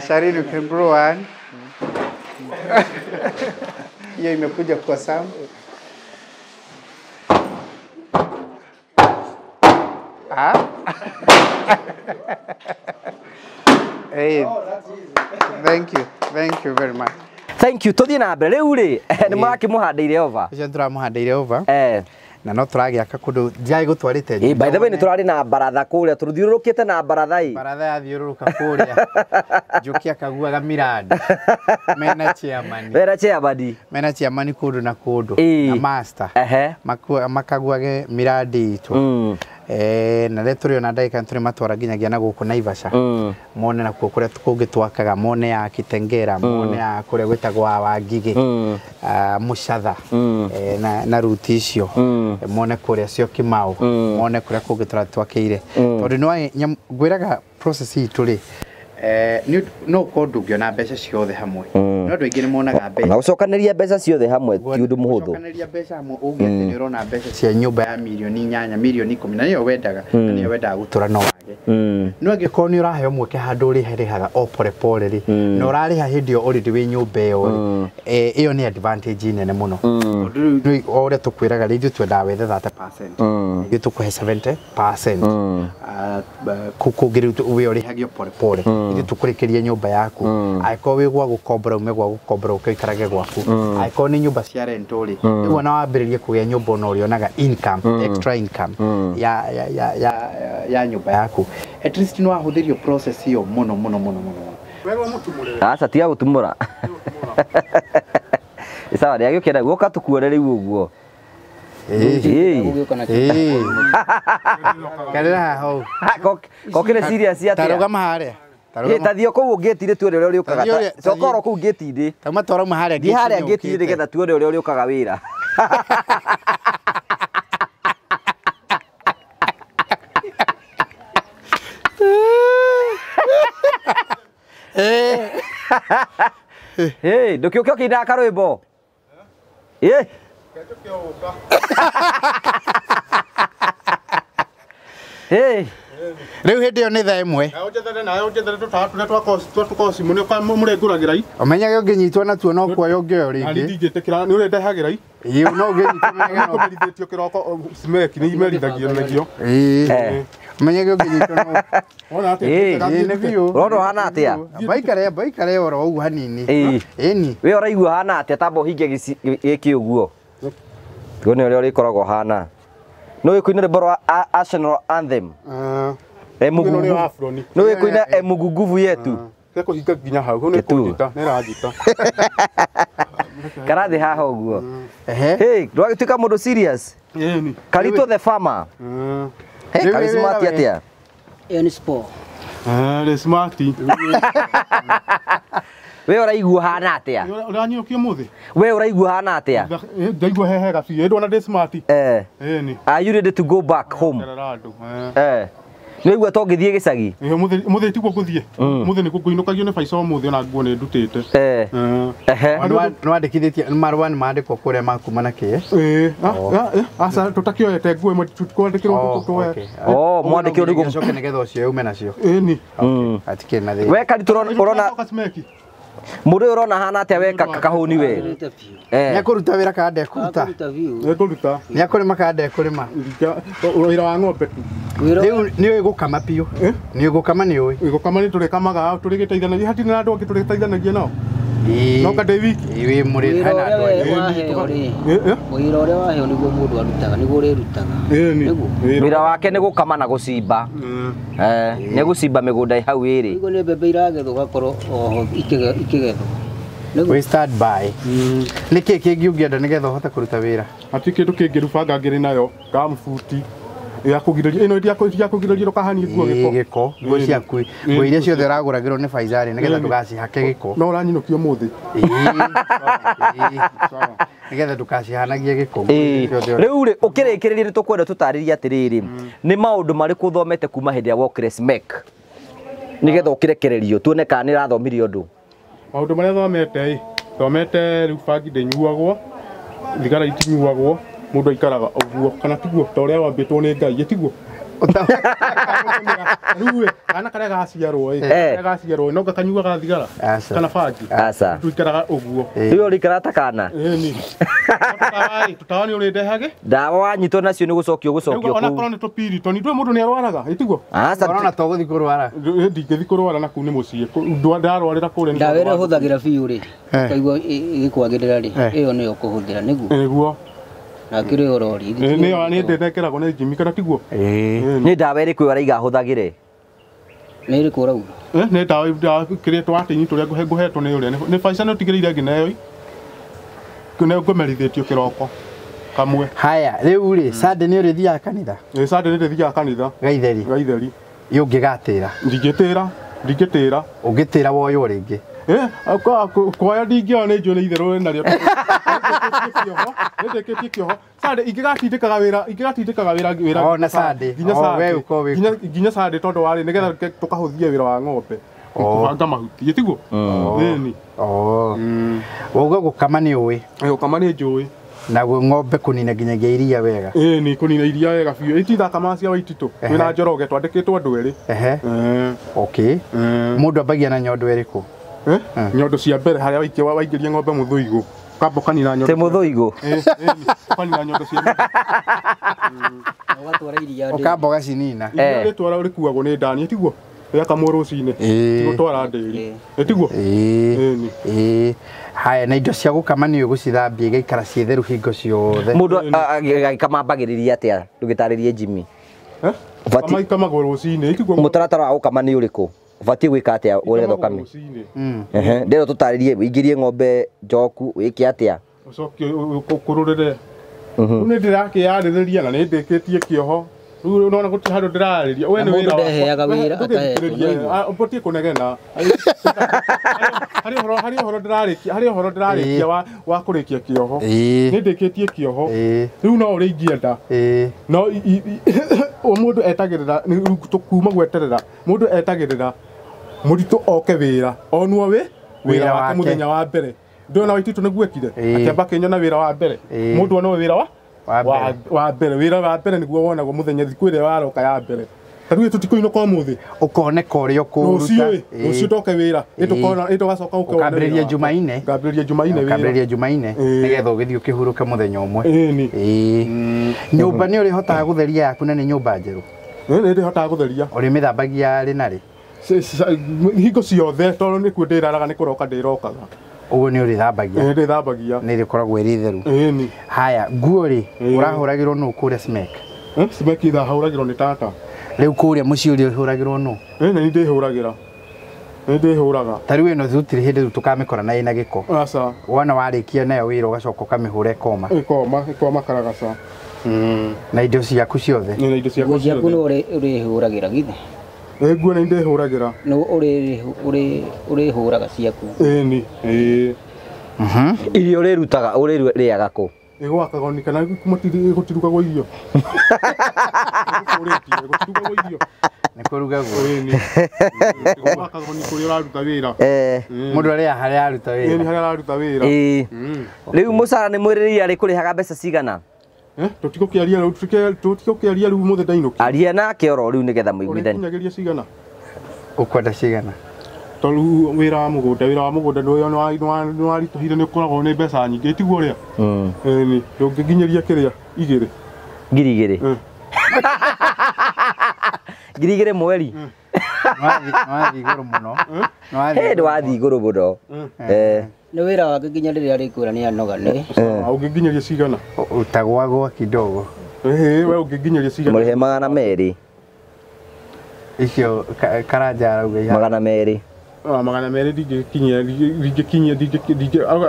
S2: Sharin, you can brew one. Hiyo imekuja kwa Sam. Ah? Hey.
S5: Oh, that's easy.
S2: Thank you. Thank you very much.
S1: Thank you. Tuthie na mbere riu ri ni murakimuhandeire over.
S2: Ucio turamuhandeire over.
S1: Eh.
S2: Na no turagiaka kundu ndiai gutwarite.
S1: Eh, by the way ni turari na baratha kuria turuthiururukite na baratha i.
S2: Baratha yathiururuka kuria. Njuki akaguaga miradi. Mena chairman.
S1: Mena chairman.
S2: Mena chairman kundu na kundu na master.
S1: Ehe.
S2: Makaguage miradi itu. Na rä tå rä ona ndagä tå rä matwara nginyagia na gå kå Naivasha mone nakuo kå rä a kå ngä twakaga mone ya Kitengera mone ya kå rä a gwä tagwo Wangigä Mũcatha na ruti icio mone kå rä a Syokimau mone kå rä a kå ngä tå twakä ire tondå nä ngwä raga process itå rä no ũkorwo ndũngĩona mbeca ciothe hamwe no andũ aingĩ nĩ monaga mbeca
S1: na gũcokanĩria mbeca ciothe hamwe ti ũndũ mũhũthũ.
S2: Gũcokanĩria mbeca hamwe ũge atĩ nĩ ũrona mbeca cia nyũmba ya mirioni 8 mirioni 10 na nĩyo wendaga na nĩyo wendaga gũtũra no wage no angĩkorwo nĩ ũraheo mweke handũ ũrĩharĩhaga o pore pore rĩ na ũrarĩha hĩndĩ ĩyo already wĩ nyũmba ĩyo rĩ ĩyo nĩ advantage nene mũno tondũ rĩu o ũrĩa tũkwĩraga rĩ ithuĩ twendaga wethe 30% ithuĩ tũkũhe 70% kũu kũngĩ rĩu wĩ ũrĩhagio pore pore ithuĩ tũkũrĩkĩrie nyũmba yaku angĩkorwo wĩ gwa gũkombora ume gwa gũkombora ũke ũikarage gwaku angĩkorwo nĩ nyũmba cia rent rĩ rĩu ona wambĩrĩrie kũgĩa nyũmba ona ũrĩonaga income extra income ya nyũmba yaku at least nĩ wahũthĩrio process ĩyo mũno mũno mũno mũno.
S1: Aca tiga gũtumũra. Sawa nĩ agĩũkĩra gũka tũkuone rĩu ũguo.
S2: Karĩra hau.
S1: Kokĩrĩ serious atĩa?
S2: Tarũgama harĩa.
S1: Tathiĩ kũu ngĩti-inĩ tuone ũrĩa ũrĩũkaga. Coka oro kũu ngĩti-inĩ.
S2: Tauma twaroma harĩa
S1: ngĩti-inĩ. Thiĩ harĩa ngĩti-inĩ nĩgetha tuone ũrĩa ũrĩũkaga wĩra. Hey, ndũkĩũke ũkĩinaga karwĩmbo. Ĩ. Hey.
S2: Rĩu hĩndĩ ĩyo nĩ thaa ĩmwe.
S3: Nawe nawe ũnjethere tũtawa tũrĩa twa koci mũnĩ mũrĩngũragĩra i.
S2: Ũmenyage ũngĩnyitwo natuo no kuoya ũngĩoyo
S3: Na
S2: rĩngĩ.
S3: ndingĩtĩkĩra nĩ ũrĩndehagĩra i.
S2: Ĩĩ no ũngĩnyitwo ũmenyage no.
S3: Kũmerithĩtio kĩroko cimeki nĩ imerithagio nagio.
S2: Ĩĩ. Ũmenyage ũngĩnyitwo no.
S3: Wona atĩa?
S2: Ĩĩ nĩ biũ.
S1: Ũrona ũhana atĩa?
S2: Baikare oro ũguo hanini.
S1: Ĩĩ.
S2: Ĩni.
S1: We ũraigua ũhana atĩa? Tamba ũhinge gĩkĩ ũguo. Tuone ũrĩa ũrĩkoragwo ũhana. Nĩ kũina rwĩmbo rwa Arsenal anthem. Nĩ kũina emuguguvu yetu.
S3: Kũhinga nginya hau nĩ kũnjita nĩ ranjita.
S1: Karathi haha ũguo. Hey, ndwagĩtuĩka mũndũ serious. Karito the farmer. Hey, karismati atĩa?
S4: Ĩyo nĩ sport.
S3: Nĩ smart.
S1: We ũraigua hana atĩa?
S3: Ũranyũkia mũthĩ?
S1: We ũraigua hana atĩa?
S3: Ndaigua hehega biũ. Ndona ndĩ smart.
S1: Ĩni. Are you ready to go back home? Nĩ to ngĩthiĩ gĩcagi?
S3: Mũthĩ tiguo ngũthiĩ. Mũthĩ nĩguo ngũinũkagio nĩ Faisal ũmũthĩ ona nguo nĩ ndutĩte.
S2: Nĩwandĩkithĩtie marũa nĩ mandĩkwo kũrĩa makuma na kĩ?
S3: Aca tũtakĩoete nguo ĩmwe twandĩkĩrwo tũtoe.
S1: Mwandĩkĩrwo nĩguo
S2: ũcoke nĩgetha ũcio ume nacio.
S3: Ĩni.
S2: Hatikĩrĩ na thĩna.
S1: We Karito ũrona mũndũ ũyũ ũrona hana atĩa we kahũni we?
S2: Nĩekũruta wĩra kana ndekũruta?
S3: Nĩekũruta.
S2: Nĩekũrĩma kana ndekũrĩma?
S3: Wĩra wa ng'ombe tu.
S2: Rĩu nĩũĩ gũkama biũ? Nĩũĩ gũkama nĩũĩ?
S3: Gũkama nĩ tũrĩkamaga tũrĩgĩteithanagia hatirĩ na andũ angĩ tũrĩteithanagia nao. No ka ndĩ wiki.
S2: Wĩ mũrĩ hena andũ
S4: angĩ. Wĩra ũrĩa waheo nĩguo mũndũ arutaga nĩguo ũrĩrutaga.
S1: Wĩra wake nĩ gũkama na gũcimba. Nĩ gũcimba mĩgũnda hau ĩrĩ.
S4: Nĩguo nĩ mbembe iragethwo ũgakorwo oho ikĩgethwo.
S2: We stand by. Nĩ kĩĩ kĩngĩ ũngĩenda nĩgetha ũhote kũruta wĩra?
S3: Hatirĩ kĩndũ kĩngĩ rubanga ngĩrĩ nayo gambuti ya kũgirĩrĩria ĩno ya kũgirĩrĩria ndũkahanie nguo gĩko.
S2: Gĩko nguo ciaku nguo iria ciothe ũragũragĩrwo nĩ Faisal nĩgetha ndũgacihake gĩko.
S3: No ũranyinũkia ũmũthĩ.
S2: Nĩgetha ndũgacihanagie gĩko.
S1: Rĩu rĩ ũkĩrĩkĩrĩria nĩ tũkwenda tũtarĩrie atĩrĩrĩ nĩ maũndũ marĩkũ ũthomete kuma hĩndĩ ya wokire SMEC nĩgetha ũkĩrekererio tuone kana nĩ ũrathomire ũndũ.
S3: Maũndũ marĩa thomete ĩ thomete rĩu bangi ndĩnyuagwo thigara itinyuagwo mũndũ aikaraga ũguo kana tiguo ta ũrĩa wambĩtwo nĩ Ngai tiguo. Rĩu kana karĩa gaciarwo ĩ karĩa gaciarwo no gakanyuaga thigara kana bangi tũikaraga ũguo.
S1: Rĩu ũrĩikara ta kana?
S3: Ĩni. Tũtawa nĩ ũrĩndehage?
S1: Ndawa wanyitwo nacio nĩ gũcokio gũcokio kũu.
S3: Onakorwo nĩ tũpiriton ndũĩ mũndũ nĩ arwaraga ĩtiguo?
S1: Aca.
S2: Ũrona to gũthiĩ kũrwara?
S3: Ndingĩthiĩ kũrwara na kũu nĩ mũciĩ ndarwarĩra kũrĩa.
S4: Ndawa ĩrĩa ũhũthagĩra biũ rĩ ũkaigua ĩgĩkwagĩrĩra rĩ ĩyo nĩyo ũkũhũthĩra nĩguo?
S3: Nĩguo.
S4: Akĩrĩ ũrori.
S3: Nĩyo nĩ ndĩnekeragwo nĩ Jimmy kana tiguo?
S1: Nĩ ndawa ĩrĩkũ araiga ahũthagĩre?
S4: Nĩ ĩrĩkũ ũrauga?
S3: Nĩ ndawa kĩrĩa twatĩini tũrĩa ngũhetwo nĩ ũrĩa nĩ Faisal nĩ ũtigĩrĩire nginya ĩyo nĩ ngũmerithĩtio kĩroko kamwe.
S2: Haya rĩu rĩ Sunday nĩ ũrĩthiaga kanitha?
S3: Ĩ Sunday nĩ ndĩthiaga kanitha.
S2: Gaitheri.
S3: Gaitheri.
S2: Ĩ ũngĩgatĩra?
S3: Ndingĩtĩra ndingĩtĩra.
S2: Ũngĩtĩra woywo rĩngĩ?
S3: Kuoya ndingĩoya nĩ njũĩ nĩ itherũ narĩo. Nĩndĩkĩtie kĩoho. Sunday ingĩgatindĩkaga wĩra ingĩgatindĩkaga wĩra wĩra.
S2: O na Sunday.
S3: Nginya Sunday tondũ warĩ nĩgetha tũkahũthia wĩra wa ng'ombe. Kũbanga mahuti ĩtiguo? Ĩni.
S2: Wauga gũkama nĩ ũĩ?
S3: Gũkama nĩ njũĩ.
S2: Naguo ng'ombe kũnina nginyagia iria wega?
S3: Ĩni kũnina iria wega biũ. Itithakamaga cia Waititũ. Wĩna Njoroge twandĩkĩtwo andũ erĩ.
S2: Okay. Mũndũ ambagia na nyondo ĩrĩkũ?
S3: Nyondo cia mbere harĩa waingĩria ng'ombe mũthũigũ kamba ũkanina nyondo
S1: Te mũthũigũ?
S3: Ũkanina nyondo cia mbere.
S4: Ũgatwara iria
S2: ũkamba ũgacinina.
S3: Iria rĩtwara rĩkuagwo nĩ ndani tiguo? Rĩakamwo rũcinĩ tigũtwara ndĩri ĩtiguo?
S2: Ĩĩ. Haya na indo cia gũkama nĩ ũgũcithambia igaikara ciĩ theru hingo ciothe.
S1: Mũndũ agĩkama ambagĩrĩria atĩa? Ndũgĩtarĩrie Jimmy.
S3: Gũkama ikamagwo rũcinĩ ĩtiguo?
S1: Mũtaratara wa gũkama nĩ ũrĩkũ? Ũbatiĩ gwĩka atĩa ũrĩa ũkame? Ndĩrenda tũtarĩrie ũingĩrie ng'ombe njoku wĩke atĩa?
S3: Ũcoke ũkũrũrĩre. Rĩu nĩ ndĩrakĩyarĩrĩria na nĩ ndĩkĩtie kĩoho. Rĩu ũrona gũtirĩ handũ ndĩrarĩria. We nĩ wĩra
S4: wakwa. Ndeheaga wĩra atahetwo.
S3: Ũbatiĩ kũnegena. Harĩ ũhoro ndĩrarĩkia harĩ ũhoro ndĩrarĩkia wa kũrĩkia kĩoho. Nĩ ndĩkĩtie kĩoho. Rĩu no ũrĩa ingĩenda. No o mũndũ etagĩrĩra kuma gweterera mũndũ etagĩrĩra mũritũ oke wĩra onwo wĩ wĩra wake mũthenya wa mbere. Ndona Waititũ nĩguo ekire akĩamba akĩnyona wĩra wa mbere. Mũndũ onwo wĩra wa mbere wĩra wa mbere nĩguo wonagwo mũthenya thikũ ĩrĩa waroka ya mbere. Ta rĩu tũtikũinũka ũmũthĩ
S2: ũkoneka ũrĩa ũkũruta.
S3: Rũciũ ndoke wĩra ĩtũkona ĩtũgacoka ũke wone.
S2: Ũkambĩrĩria Jumaine.
S3: Ngambĩrĩria Jumaine wĩra.
S2: Ũkambĩrĩria Jumaine nĩgetha ũgĩthiĩ ũkĩhurũke mũthenya ũmwe.
S3: Ĩni.
S2: Nyũmba nĩ ũrĩhotaga gũtheria yaku na nĩ nyũmba njerũ?
S3: Nĩ ndĩhotaga gũtheria.
S2: Ũrĩmĩthambagia rĩ na rĩ?
S3: Hingo ciothe tondũ nĩkuo ndĩraraga nĩ kũroka ndĩrokaga.
S2: Ũguo nĩ ũrĩthambagia?
S3: Nĩ ndĩthambagia.
S2: Nĩ ĩrĩkoragwo ĩrĩ theru.
S3: Ĩni.
S2: Haya nguo rĩ ũrahũragĩrwo nũ kũrĩa SMEC?
S3: Cimeki hũragĩrwo nĩ tata.
S2: Rĩu kũrĩa mũciĩ ũrĩa ũhũragĩrwo nũ?
S3: Nĩ ndĩhũragĩra. Nĩ ndĩhũraga.
S2: Ta rĩu ĩno gũtirĩ hĩndĩ rĩu tũkamĩkora na ĩna gĩko.
S3: Aca.
S2: Wona warĩkia nayo wĩra ũgacoka ũkamĩhũra ĩkoma.
S3: Ĩkoma karagaca.
S2: Na indo ciaku ciothe.
S3: Na indo ciaku ciothe.
S4: Ciaku nĩ ũrĩhũragĩra githĩ?
S3: Nguo nĩ ndĩhũragĩra.
S4: Nĩ ũrĩhũraga ciaku.
S3: Ĩni. Ĩĩ.
S1: Irio ũrĩrutaga ũrĩrĩaga kũ?
S3: Ĩgwakagwo nĩ kana gũtirugagwo irio. Gũtirugagwo irio.
S2: Nĩ kũrugagwo.
S3: Ĩni. Ĩgwakagwo nĩ kũrĩa ũraruta wĩra.
S2: Mũndũ arĩa harĩa aruta wĩra.
S3: Ĩni harĩa araruta wĩra.
S1: Rĩu mũcara nĩ mwĩrĩrĩire arĩ kũrĩhaga mbeca cigana?
S3: Tũtigũkĩaria rĩu tũtigũkĩaria rĩu mũthĩ ndainũkia.
S1: Aria nake oro rĩu nĩgetha mũiguithanie.
S3: Ũrĩkinyagĩria cigana?
S2: Ũkwenda cigana?
S3: Tondũ wĩra wa mũgũnda nĩ waritũhire nĩ ũkoragwo nĩ mbeca nyingĩ tiguo ũrĩa? Ĩni ndũngĩnginyĩria kĩrĩa igĩrĩ.
S1: 2,000. 2,000 mweri.
S2: Nĩwathiĩ igũrũ mũno.
S1: Nĩwathiĩ igũrũ mũno.
S4: Nĩ wĩra wake nginya rĩrĩa arĩkwĩra nĩ anoga nĩ.
S3: Ũngĩnginyĩria cigana?
S2: Ũtagwagwa kidogo.
S3: We ũngĩnginyĩria cigana?
S1: Mũrĩhe 200.
S2: Icio Karanja arauga
S1: 200.
S3: 200 ndingĩkinyia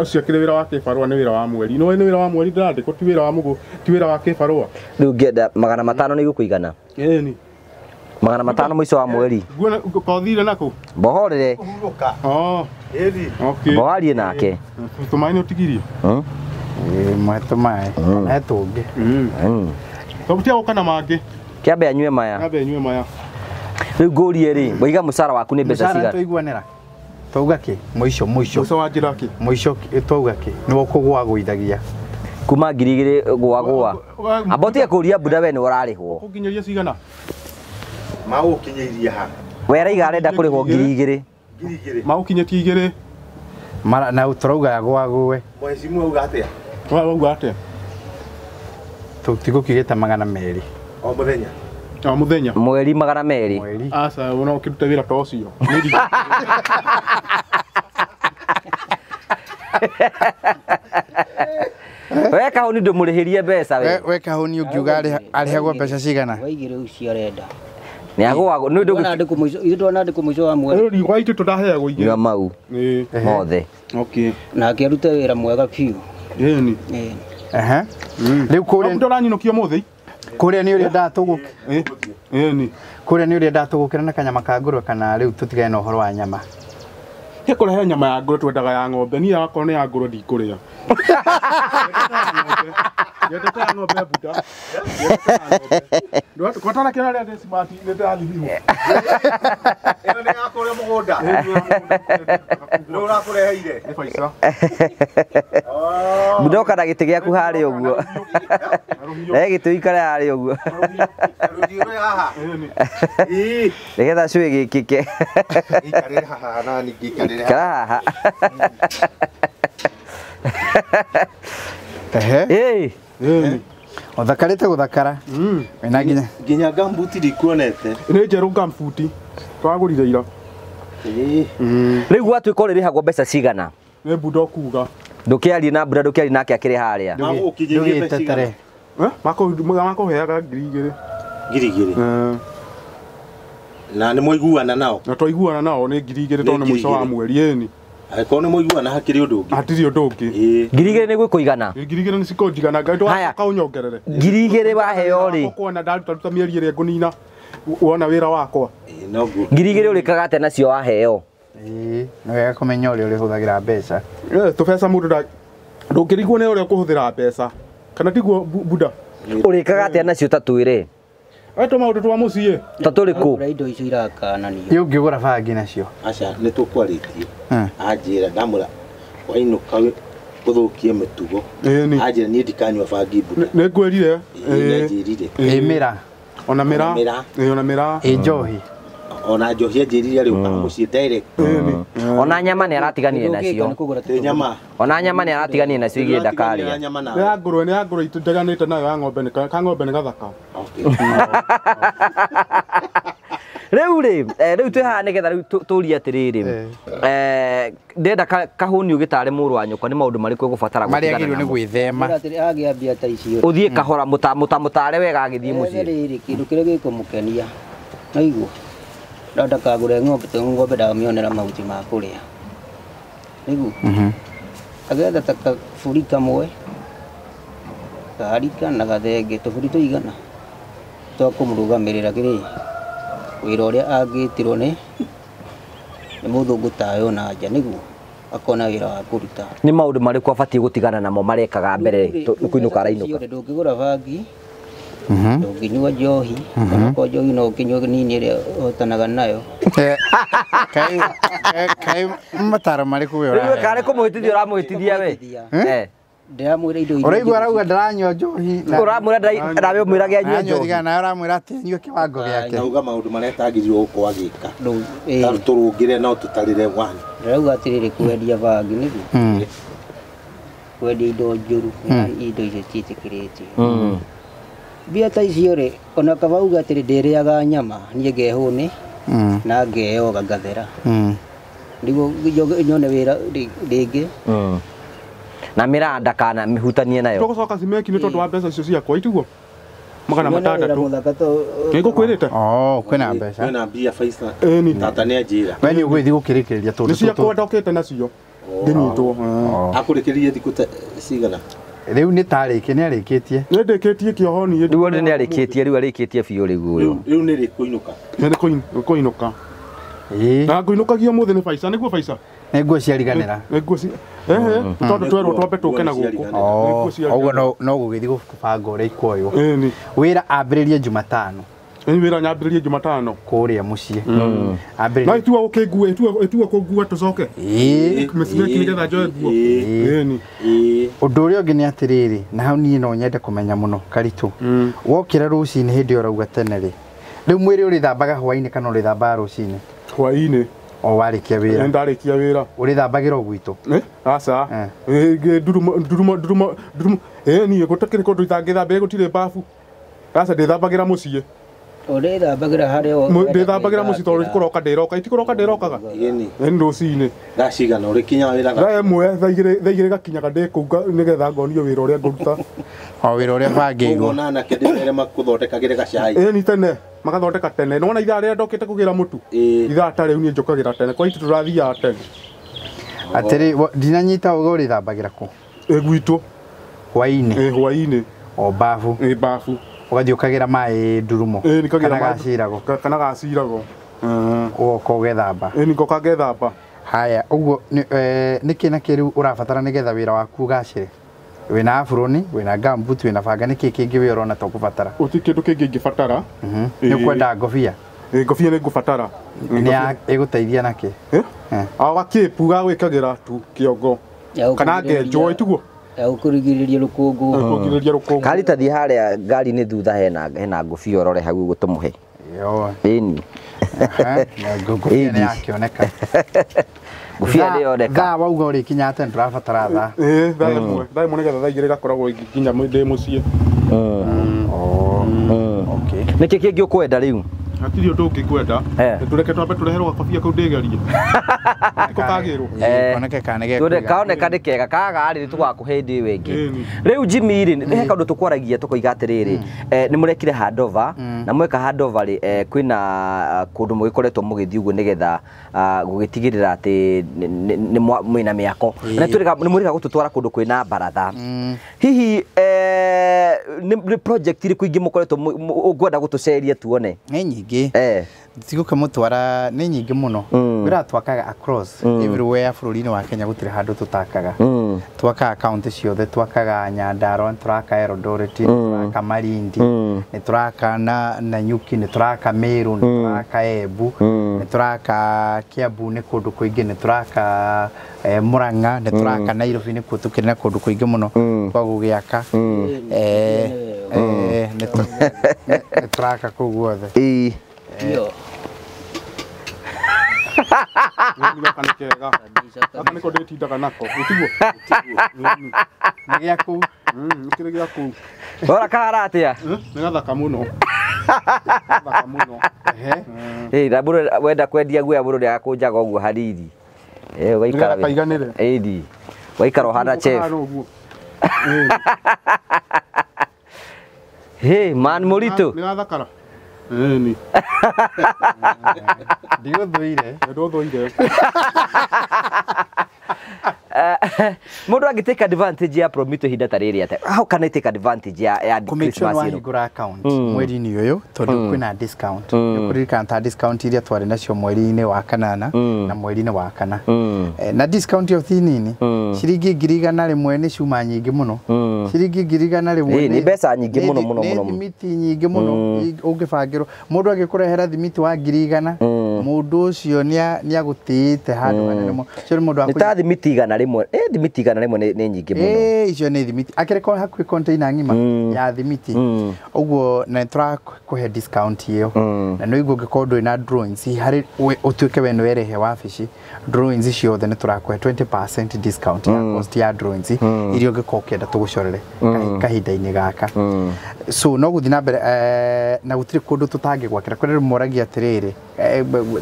S3: acio akĩrĩ wĩra wa kĩbarũa nĩ wĩra wa mweri. No nĩ wĩra wa mweri ndĩrandĩkwo ti wĩra wa mũgũ ti wĩra wa kĩbarũa.
S1: Rĩu ngĩenda 500 nĩ igũkũigana?
S3: Ĩni.
S1: 500 mũico wa mweri.
S3: Nguona kothire nakũ?
S1: Mbohorere.
S3: Oh.
S6: Ĩni.
S3: Okay.
S1: Mboharie nake.
S3: Tũmaĩ nĩ ũtigirie?
S2: Ĩĩ mwe tũmaĩ. He tũngĩ.
S3: Tũtia gũka na mangĩ.
S1: Kĩambe anyue maya.
S3: Kĩambe anyue maya.
S1: Rĩu ngũrie rĩ, waiga mũcara waku nĩ mbeca cigana?
S2: Tũiguanĩra. Twauga kĩ? Mũico mũico.
S3: Mũico wa njĩra kĩ?
S2: Mũico twauga kĩ? Nĩwe ũkũgũagũithagia.
S1: Kuma 2,000 gũagũa. Amba ũtige kũria Buda we nĩ ũrarĩhwo.
S3: Ũkũnginyĩria cigana?
S6: Magũkinyĩirie ha?
S1: We araiga arenda kũrĩhwo 2,000.
S6: 2,000.
S3: Magũkinyĩtie 2,000.
S2: Mara na tũrauga agũagũe.
S6: Mheshimiwa auga atĩa?
S3: Auga atĩa?
S2: Tũtigũkĩgĩta 200.
S6: O mũthenya.
S3: O mũthenya.
S1: Mweri 200.
S3: Aca no ũkĩrute wĩra ta ũcio.
S1: We Kahũni ndũmũrĩhĩrie mbeca we.
S2: We Kahũni ũngiuga arĩhagwo mbeca cigana?
S4: Waigire ũcio arenda.
S1: Nĩ agũagwo nĩ
S4: ndũ mũico ithuĩ twanandĩkwo mũico wa mweri.
S3: Rĩu gwa itũ tũtaheagwo igĩrĩ.
S1: Nyua mau. Mothe.
S3: Okay.
S4: Nake arute wĩra mwega biũ.
S3: Ĩni.
S2: Ehe. Rĩu kũrĩa
S3: ndũranyinũkia mũthĩ.
S2: Kũrĩa nĩ ũrĩa ndatũgũka.
S3: Ĩni.
S2: Kũrĩa nĩ ũrĩa ndatũgũkĩra na kanyama ka ngũrwe kana rĩu tũtigane na ũhoro wa nyama.
S3: He kũrehe nyama ya ngũrwe twendaga ya ng'ombe niĩ akorwo nĩ ya ngũrwe ndikũrĩa. Nyendete ya ng'ombe Buda. Kwatana kĩona rĩa ndĩ smart nĩ ndĩrathimwo.
S6: Ĩno nĩ ya kũrĩa mũgũnda. Nĩ ũrakũreheire.
S3: Nĩ baica.
S1: Buda ũka na gĩtĩ gĩaku harĩa ũguo. Gĩtĩ ũikare harĩa ũguo.
S6: Rũthiũ rwĩ haha.
S1: Ĩĩ. Nĩgetha cũĩ gĩkĩke.
S6: Gĩikarĩre haha na ningĩ gĩikarĩre
S1: haha.
S2: Ehe.
S1: Ĩĩ.
S3: Ĩni.
S2: Ũthakarĩte gũthakara. Wĩna nginya
S6: nginya gambuti ndikuonete.
S3: Nĩ njerũ gambuti. Twagũrire ira.
S1: Rĩu gwatuĩka ũrĩrĩhagwo mbeca cigana?
S3: Nĩ Buda ũkuga.
S1: Ndũkĩarie na Buda ndũkĩarie nake akĩrĩ harĩa.
S6: Magũkinyĩrie mbeca cigana?
S3: Makũheaga 2,000.
S6: 2,000. Na nĩ mwaiguana nao?
S3: Na twaiguana nao nĩ 2,000 tondũ nĩ mũico wa mweri. Ĩni.
S6: Angĩkorwo nĩ mwaiguana hakĩrĩ ũndũ ũngĩ.
S3: Hatirĩ ũndũ ũngĩ.
S1: 2,000 nĩ gwĩkũigana?
S3: 2,000 nĩ cikũnjigana Ngai ndũgacoka ũnyongerere.
S1: 2,000 waheo rĩ?
S3: Ũkuona ndaruta mĩeri ĩrĩa ngũnina wona wĩra wakwa.
S1: 2,000 ũrĩkaga atĩa nacio waheo?
S2: Ĩĩ nĩ wega kũmenya ũrĩa ũrĩhũthagĩra mbeca.
S3: Tũbeca mũndũ ndũngĩrigwo nĩ ũrĩa ũkũhũthĩra mbeca. Kana tiguo Buda?
S1: Ũrĩkaga atĩa nacio ta twĩre?
S3: Tũ maũndũ twa mũciĩ.
S1: Ta tũrĩkũ?
S4: Indo icio irakananio.
S2: Ĩ ũngĩgũra bangi nacio?
S6: Aca nĩ tũkwarĩtie. Anjĩra ndamwĩra wainũka ũthũkie mĩtugo. Anjĩra niĩ ndikanyua bangi Buda.
S3: Nĩ ngwĩrire.
S6: Nĩ anjĩrire.
S2: Ĩ mĩra.
S3: Ona mĩra. Ona mĩra.
S2: Ĩ njohi.
S6: Ona njohi anjĩrire arĩũkaga mũciĩ direct.
S1: Ona nyama nĩ aratiganire nacio.
S6: Nyama.
S1: Ona nyama nĩ aratiganire nacio igĩrĩ ndakarĩa.
S3: Nĩ ya ngũrwe nĩ ya ngũrwe itiganĩte nayo ya ng'ombe nĩ ka ng'ombe nĩ gathaka.
S1: Rĩu rĩ, rĩu twĩ haha nĩgetha rĩu tũrie atĩrĩrĩ. Ndenda kahũni ũgĩtare mũrũ wa nyũkwa nĩ maũndũ marĩkũ egũbatara
S2: gũtigana namo. Marĩa agĩrĩirwo nĩ gwĩthema.
S4: Atĩrĩ agĩambia ta icio.
S1: Ũthiĩ kahora mũtare wega agĩthiĩ mũciĩ.
S4: Rĩrĩ kĩndũ kĩrĩa gĩkũmũkenia. Naigua. Ndakagũre ng'ombe tondũ ng'ombe ndamĩonera mahuti ma kũrĩa. Nĩguo. Agetha ta kabũri kamwe kaharika na gathenge tũbũri tũigana twa kũmũrũgamĩrĩra kĩrĩ wĩra ũrĩa angĩtirwo nĩ mũthũngũ tayo na nja nĩguo akona wĩra wa kũruta.
S1: Nĩ maũndũ marĩkũ abatiĩ gũtigana namo marekaga mbere kũinũka arainũka?
S4: Ndũngĩgũra bangi, ndũngĩnyua njohi, onakorwo njohi no ũkĩnyue nini ĩrĩa ũhotanaga nayo.
S2: Kaĩ mataro marĩkũ we ũraheana?
S1: Rĩu karĩ kũmũhĩtithia ũramũhĩtithia we?
S4: Ndĩramwĩra indo iria
S2: ũraigua arauga ndaranyua njohi.
S1: Ũramwĩra nawe ũmwĩrage anyue njohi.
S2: Nawe ũramwĩra atĩ anyue kĩwango gĩake.
S6: Ndauga maũndũ marĩa atagĩrĩirwo gũkorwo agĩka. Tũrũngĩre no tũtarĩre one.
S4: Ndĩrauga atĩrĩrĩ kwendia bangi nĩguo. Kwendia indo njũru, indo icio citiĩtĩkĩrĩtio. Mbia ta icio rĩ, ona kaba uga atĩrĩ ndĩrĩaga nyama niĩ ngehũne na ngeyoga ngathera. Nĩguo nyone wĩra rĩngĩ.
S1: Na mĩranda kana mĩhutanie nayo.
S3: Tũgũcoka cimeki nĩ tondũ wa mbeca icio ciakwa itiguo 600. Nĩngũkwĩrĩte?
S2: Oh, kwĩna mbeca.
S6: Kwĩna mbia Faisal. Tata nĩ anjĩra.
S2: We nĩ ũgũgĩthiĩ gũkĩrĩkĩrĩria tondũ
S3: nĩ ciakwa ndokĩte nacio. Ngĩnyitwo.
S6: Akũrĩkĩrĩrie thikũ cigana?
S2: Rĩu nĩ tarĩkie nĩ arĩkĩtie.
S3: Nĩ ndĩkĩtie kĩoho niĩ.
S1: Rĩu nĩ arĩkĩtie, rĩu arĩkĩtie biũ rĩu ũyũ.
S6: Rĩu nĩ rĩ kũinũka?
S3: Nĩ kũinũka. Na ngũinũkagia ũmũthĩ nĩ Faisal, nĩguo Faisal?
S2: Nĩ nguo ciariganĩra.
S3: Nĩ nguo ci tondũ twerwo twambe tũke na gũkũ.
S2: Ũguo no gũgĩthiĩ gũbanga ũrĩa ikuoywo. Wĩra ambĩrĩrie Jumatano.
S3: Wĩra nyambĩrĩrie Jumatano
S2: kũrĩa mũciĩ.
S3: No itua gũkĩngue, itua kũngua tũcoke. Mĩciĩ nĩgetha njoe nguo.
S2: Ũndũ ũrĩa ũngĩ nĩ atĩrĩrĩ, na hau niĩ no nyende kũmenya mũno Karitũ. Wokĩra rũcinĩ hĩndĩ ĩyo ũrauga tene rĩ, rĩu mwĩrĩ ũrĩthambaga hwaĩ-inĩ kana ũrĩthambaga rũcinĩ?
S3: Hwaĩ-inĩ.
S2: O warĩkia wĩra?
S3: Ndarĩkia wĩra.
S2: Ũrĩthambagĩra o gwitũ?
S3: Aca. Ndurumo ndurumo ndurumo ndurumo. Niĩ gũtakĩrĩ kũndũ itangĩthambĩra gũtirĩ babu. Aca ndĩthambagĩra mũciĩ.
S4: Ũrĩthambagĩra harĩa
S3: ndĩthambagĩra mũciĩ tondũ kũroka ndĩroka. Itikũroka ndĩrokaga.
S6: Ĩni.
S3: Nĩ rũcinĩ.
S6: Thaa cigana ũrĩkinya wĩra?
S3: Thaa ĩmwe, thaa igĩrĩ gakinyaga ndĩ kũu nĩgetha ngonio wĩra ũrĩa ngũruta.
S2: O wĩra ũrĩa bangĩirwo.
S6: Ũguo na anake ndĩmere makũthondekagĩre gacai.
S3: Ĩni tene. Magathondeka tene. Nĩwona ithaa rĩrĩa ndokĩte kũgĩra mũtu? Ithaa ta rĩu niĩ njũkagĩra tene. Kwa itũ tũrathiaga tene.
S2: Atĩrĩ, ndinanyita uga ũrĩthambagĩra kũ?
S3: Gwitũ.
S2: Hwaĩ-inĩ?
S3: Hwaĩ-inĩ.
S2: O babu?
S3: Babu.
S2: Ũgathiĩ ũkagĩra maĩ ndurumo?
S3: Kana
S2: gaciragwo?
S3: Kana gaciragwo.
S2: Ũgoka ũgethamba?
S3: Ngoka ngethamba.
S2: Haya, ũguo nĩkĩ na kĩ rĩu ũrabatara nĩgetha wĩra waku ũgacĩre? Wĩna aburoni, wĩna gumboot, wĩna banga, nĩkĩ kĩngĩ we ũrona ta ũkũbatara?
S3: Gũtirĩ kĩndũ kĩngĩ ingĩbatara.
S2: Nĩ ũkwenda ngobia?
S3: Ngobia nĩ ngũbatara.
S2: Nĩ ĩgũteithia nakĩ?
S3: O gakĩpu ga gwĩkagĩra tu kĩongo. Kana ngenjwo itiguo?
S4: Gũkũrigĩrĩria rũkũngũ.
S3: Gũkũrigĩrĩria rũkũngũ.
S1: Karita thiĩ harĩa ngari-inĩ thutha hena ngobia ũrore hau ũguo tũmũhe. Ĩni.
S2: Ngobia nĩ yakĩoneka.
S1: Ngobia nĩ yoneka.
S2: Thaa wauga ũrĩkinya atĩ ndũrabatara thaa.
S3: Thaa ĩmwe. Thaa ĩmwe nĩgetha thaa igĩrĩ gakoragwo nginya ndĩ mũciĩ.
S2: Okay.
S1: Nĩkĩ kĩngĩ ũkwenda rĩu?
S3: Hatirĩ ũndũ ũngĩ ngwenda. Tũreke twambe tũreherwo gakobia kau ndĩgerie. Nĩko kagĩrwo.
S2: Koneke kana nĩ
S1: kaoneka nĩ kega kaga rĩ tũgakũhe hĩndĩ ĩyo ĩngĩ. Rĩu Jimmy rĩ, he kaũndũ tũkwaragia tũkoiga atĩrĩrĩ, nĩ mũrekire handover na mweka handover rĩ, kwĩna kũndũ mũgĩkoretwo mũgĩthiĩ ũguo nĩgetha gũgĩtigĩrĩra atĩ nĩ mwĩna mĩako. Na nĩ mũrĩga gũtũtwara kũndũ kwĩna baratha. Hihi nĩ project irĩkũ ingĩ mũkoretwo ũngwenda gũtũceria tuone?
S2: Nĩ nyingĩ. Tigũkĩmũtwara nĩ nyingĩ mũno. Wĩra twakaga across everywhere bũrũri-inĩ wa Kenya gũtirĩ handũ tũtakaga. Twakaga county ciothe, twakaga Nyandarua, nĩ tũraka Eldoret, nĩ tũraka Malindi, nĩ tũraka Nanyuki, nĩ tũraka Meru, nĩ tũraka Embu, nĩ tũraka Kiambu nĩ kũndũ kũingĩ, nĩ tũraka Murang'a, nĩ tũraka Nairobi nĩkuo tũkĩrĩ na kũndũ kũingĩ mũno gwa gũgĩaka. Nĩ tũraka kũu guothe.
S3: Gaka nĩ kega. Gaka nĩko ndĩtindaga nako. Gĩtiguo?
S2: Nĩ gĩaku.
S3: Nĩ kĩrĩ gĩaku.
S1: Rora kahana atĩa?
S3: Nĩ gathaka mũno. Thaka mũno.
S1: Ĩĩ na mũndũ wenda kwendia guoya mũndũ nĩagakũnjaga ũguo hanini. Ĩĩ ũgaikara.
S3: Nĩgetha kaiganĩre.
S1: Ĩĩ waikara ũhana chef. Hey man mũritũ.
S3: Nĩ gathakara. Ĩni.
S2: Ndigũthũire.
S3: Ndũthũire.
S1: Mũndũ angĩ take advantage ya Promito ihinda ta rĩrĩ atĩa? How can I take advantage ya Christmas ĩno?
S2: Wahingũra account mweri-inĩ ũyũ tondũ kwĩna discount. Nĩũkũririkana ta discount iria twarĩ nacio mweri-inĩ wa kanana na mweri-inĩ wa kana. Na discount ĩyo ti nini. Ciringi 100,000 nĩ cuma nyingĩ mũno. Ciringi 100,000
S1: nĩ mbeca nyingĩ mũno mũno mũno.
S2: Nĩ thimiti nyingĩ mũno ũngĩbangĩrwo. Mũndũ angĩkũrehera thimiti wa 100,000 mũndũ ũcio nĩagũtĩĩte handũ hanene mũno. Ũcio nĩ mũndũ wa
S1: Nĩ ta thimiti 100. Thimiti 100 nĩ nyingĩ mũno.
S2: Icio nĩ thimiti. Akĩrĩ hakuhĩ container ng'ima ya thimiti. Ũguo na nĩtũrakũhe discount ĩyo. Na nĩ ũguo ũngĩkorwo ndũrĩ na drawings harĩ ũtuĩke we nĩwe rehe wabici drawings ciothe nĩ tũrakũhe 20% discount ya cost ya drawings iria ũngĩkorwo ũkĩenda tũgũcorere kahinda-inĩ gaka. So no gũthiĩ na mbere na gũtirĩ kũndũ tũtangĩgwakĩra. Kũrĩ moragia atĩrĩrĩ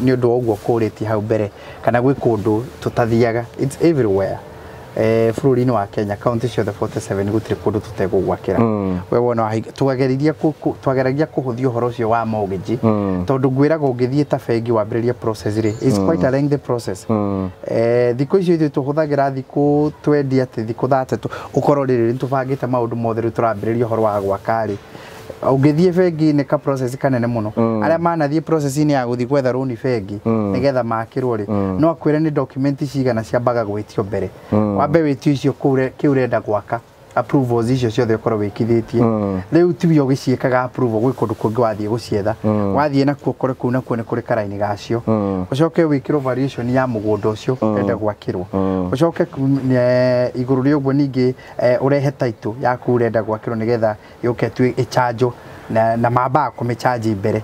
S2: nĩ ũndũ wa ũguo kũrĩtie hau mbere kana gwĩ kũndũ tũtathiaga. It's everywhere. Bũrũri-inĩ wa Kenya kaunti ciothe 47 gũtirĩ kũndũ tũtegũgwakĩra. We wona twageragia kũhũthia ũhoro ũcio wa mortgage tondũ ngwĩraga ũngĩthiĩ ta bengi wambĩrĩrie process rĩ it's quite a lengthy process. Thikũ icio ithuĩ tũhũthagĩra thikũ twendi atĩ thikũ 3 ũkorwo rĩrĩ nĩtũbangĩte maũndũ mothe rĩu tũrambĩrĩria ũhoro wa gwaka rĩ. Ũngĩthiĩ bengi nĩ ka process kanene mũno. Arĩa manathiĩ process-inĩ ya gũthiĩ gwetha rũni bengi nĩgetha makĩrwo rĩ no akwĩre nĩ document cigana ciambaga gwĩtio mbere. Wambe wĩtio icio kĩu ũrenda gwaka approvals icio ciothe ũkorwo wĩkithĩtie. Rĩu tiwe ũgĩciĩkaga approval gwĩ kũndũ kũngĩ wathiĩ gũcietha. Wathiĩ nakuo ũkore kũu nakuo nĩ kũrĩ karaini gacio. Ũcoke wĩkĩrwo variation ya mũgũnda ũcio ũrenda gwakĩrwo. Ũcoke igũrũ rĩa ũguo ningĩ ũrehe title yaku ũrenda gwakĩrwo nĩgetha yũke ĩchanjwo na mambaga kũmĩchanji mbere.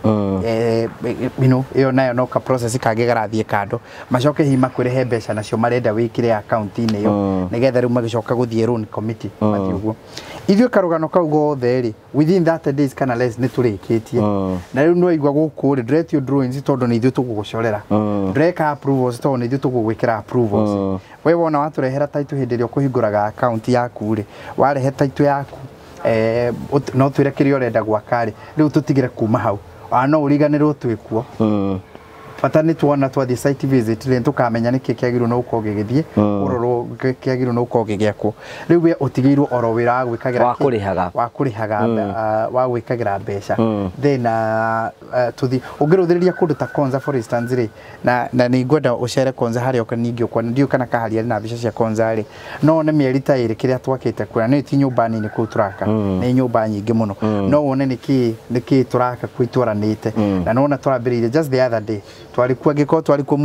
S2: Ĩyo nayo no ka process kangĩ karathiĩ kando. Macoke hihi makwĩre he mbeca nacio marenda wĩkĩre account-inĩ ĩyo nĩgetha rĩu magĩcoka gũthiĩ loan committee mathiĩ ũguo. Ithuĩ karũgano kau gothe rĩ within 30 days kana less nĩ tũrĩkĩtie. Na rĩu nĩwaigua gũkũ rĩ ndũretio drawings tondũ nĩ ithuĩ tũgũgũcorera. Ndũreka approvals tondũ nĩ ithuĩ tũgũgwĩkĩra approvals. We wona watũrehera title hĩndĩ ĩrĩa ũkũhingũraga account yaku rĩ warehe title yaku no twĩre kĩrĩa ũrenda gwaka rĩ rĩu tũtigĩre kuma hau. Ona no ũriganĩrwo twĩkuo. Bata nĩ tuona twathiĩ site visit rĩ tũkamenya nĩkĩ kĩagĩrĩirwo nĩ gũkorwo gĩgĩthiĩ kũrorwo kĩagĩrĩirwo nĩ gũkorwo gĩgĩakwo. Rĩu we ũtigĩirwo oro wĩra wa gwĩkagĩra wa kũrĩhaga wa gwĩkagĩra mbeca. Then tũthiĩ ũngĩrũthĩrĩria kũndũ ta Konza for instance rĩ na nĩ ngwenda ũcere Konza harĩa ũka ningĩ ũkona ndiũĩ kana Kaharia na mbica cia Konza rĩ no wone mĩeri ta ĩrĩ kĩrĩa twakĩte kuo na nĩ ti nyũmba nini kũu tũraka nĩ nyũmba nyingĩ mũno no wone nĩkĩ tũraka kũu itwaranĩte na nĩwona tũrambĩrĩirie just the other day twarĩ kuo angĩkorwo twarĩ kuo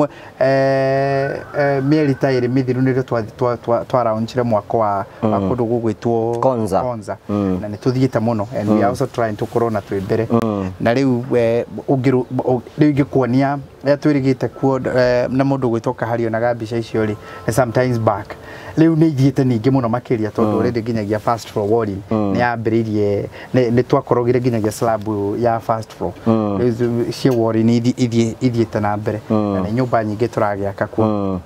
S2: mĩeri ta ĩrĩ mĩthiru nĩrĩo twaraunchire mwako wa kũndũ gũgwĩtwo Konza na nĩ tũthiĩte mũno and we are also trying to korwo na twĩ mbere na rĩu rĩu ingĩkuonia rĩrĩa twĩrĩgĩte kuo na mũndũ ũgwĩtwo Kaharia onaga mbica icio rĩ sometimes back rĩu nĩ ithiĩte ningĩ mũno makĩria tondũ already nginyagia first floor walling nĩ yambĩrĩirie nĩ twakorogire nginyagia slab ya first floor rĩu cia walling ithiĩte na mbere na nĩ nyũmba nyingĩ tũragĩaka kuo.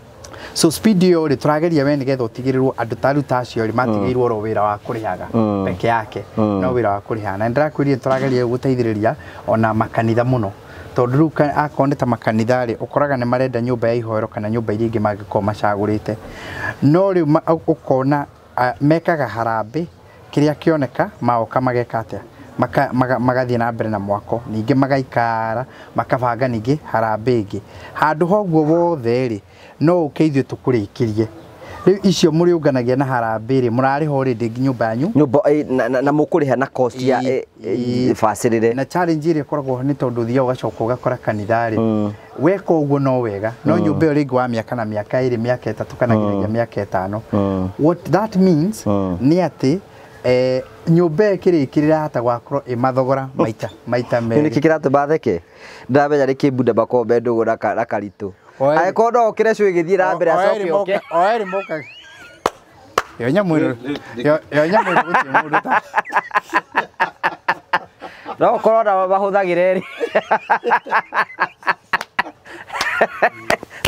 S2: So speed ĩyo rĩ tũrageria we nĩgetha ũtigĩrĩrwo andũ ta rĩu ta acio rĩ matigĩirwo oro wĩra wa kũrĩhaga peke yake no wĩra wa kũrĩhaga na nĩndĩrakwĩrire tũrageria gũteithĩrĩria ona makanitha mũno tondũ rĩu akorwo nĩ ta makanitha rĩ ũkoraga nĩ marenda nyũmba ya ihoero kana nyũmba iria ingĩ mangĩkorwo macagũrĩte no rĩu ũkona mekaga harambĩ kĩrĩa kĩoneka maoka mageka atĩa magathiĩ na mbere na mwako ningĩ magaikara makabanga ningĩ harambĩ ĩngĩ handũ hoguo wothe rĩ no ũke ithuĩ tũkũrĩkĩrie rĩu icio mũrĩũnganagia na harambĩ rĩ mũrarĩha already nyũmba yanyu
S1: nyũmba na mũkũrĩha na cost ya bacĩrĩre
S2: na challenge ĩrĩa ĩkoragwo nĩ tondũ ũthiaga ũgacoka ũgakora kanitha rĩ weka ũguo no wega no nyũmba ĩyo rĩngĩ wa mĩaka na mĩaka ĩrĩ mĩaka ĩtatũ kana nginyagia mĩaka ĩtano what that means nĩ atĩ nyũmba ĩkĩrĩkĩrĩra hata gwakorwo ĩ mathogora maita merĩ.
S1: Nĩkĩ kĩratũma theke? Ndĩramenya nĩ kĩmbunda makoragwo me ndũgũ na Karitũ. Angĩkorwo no ũkĩre cũĩ ĩgĩthiĩ na mbere acoke oke.
S2: O erĩ mokaga. Ĩyo nyamũ ĩno gũtirĩ mũndũ ta.
S1: No korona mahũthagĩra erĩ.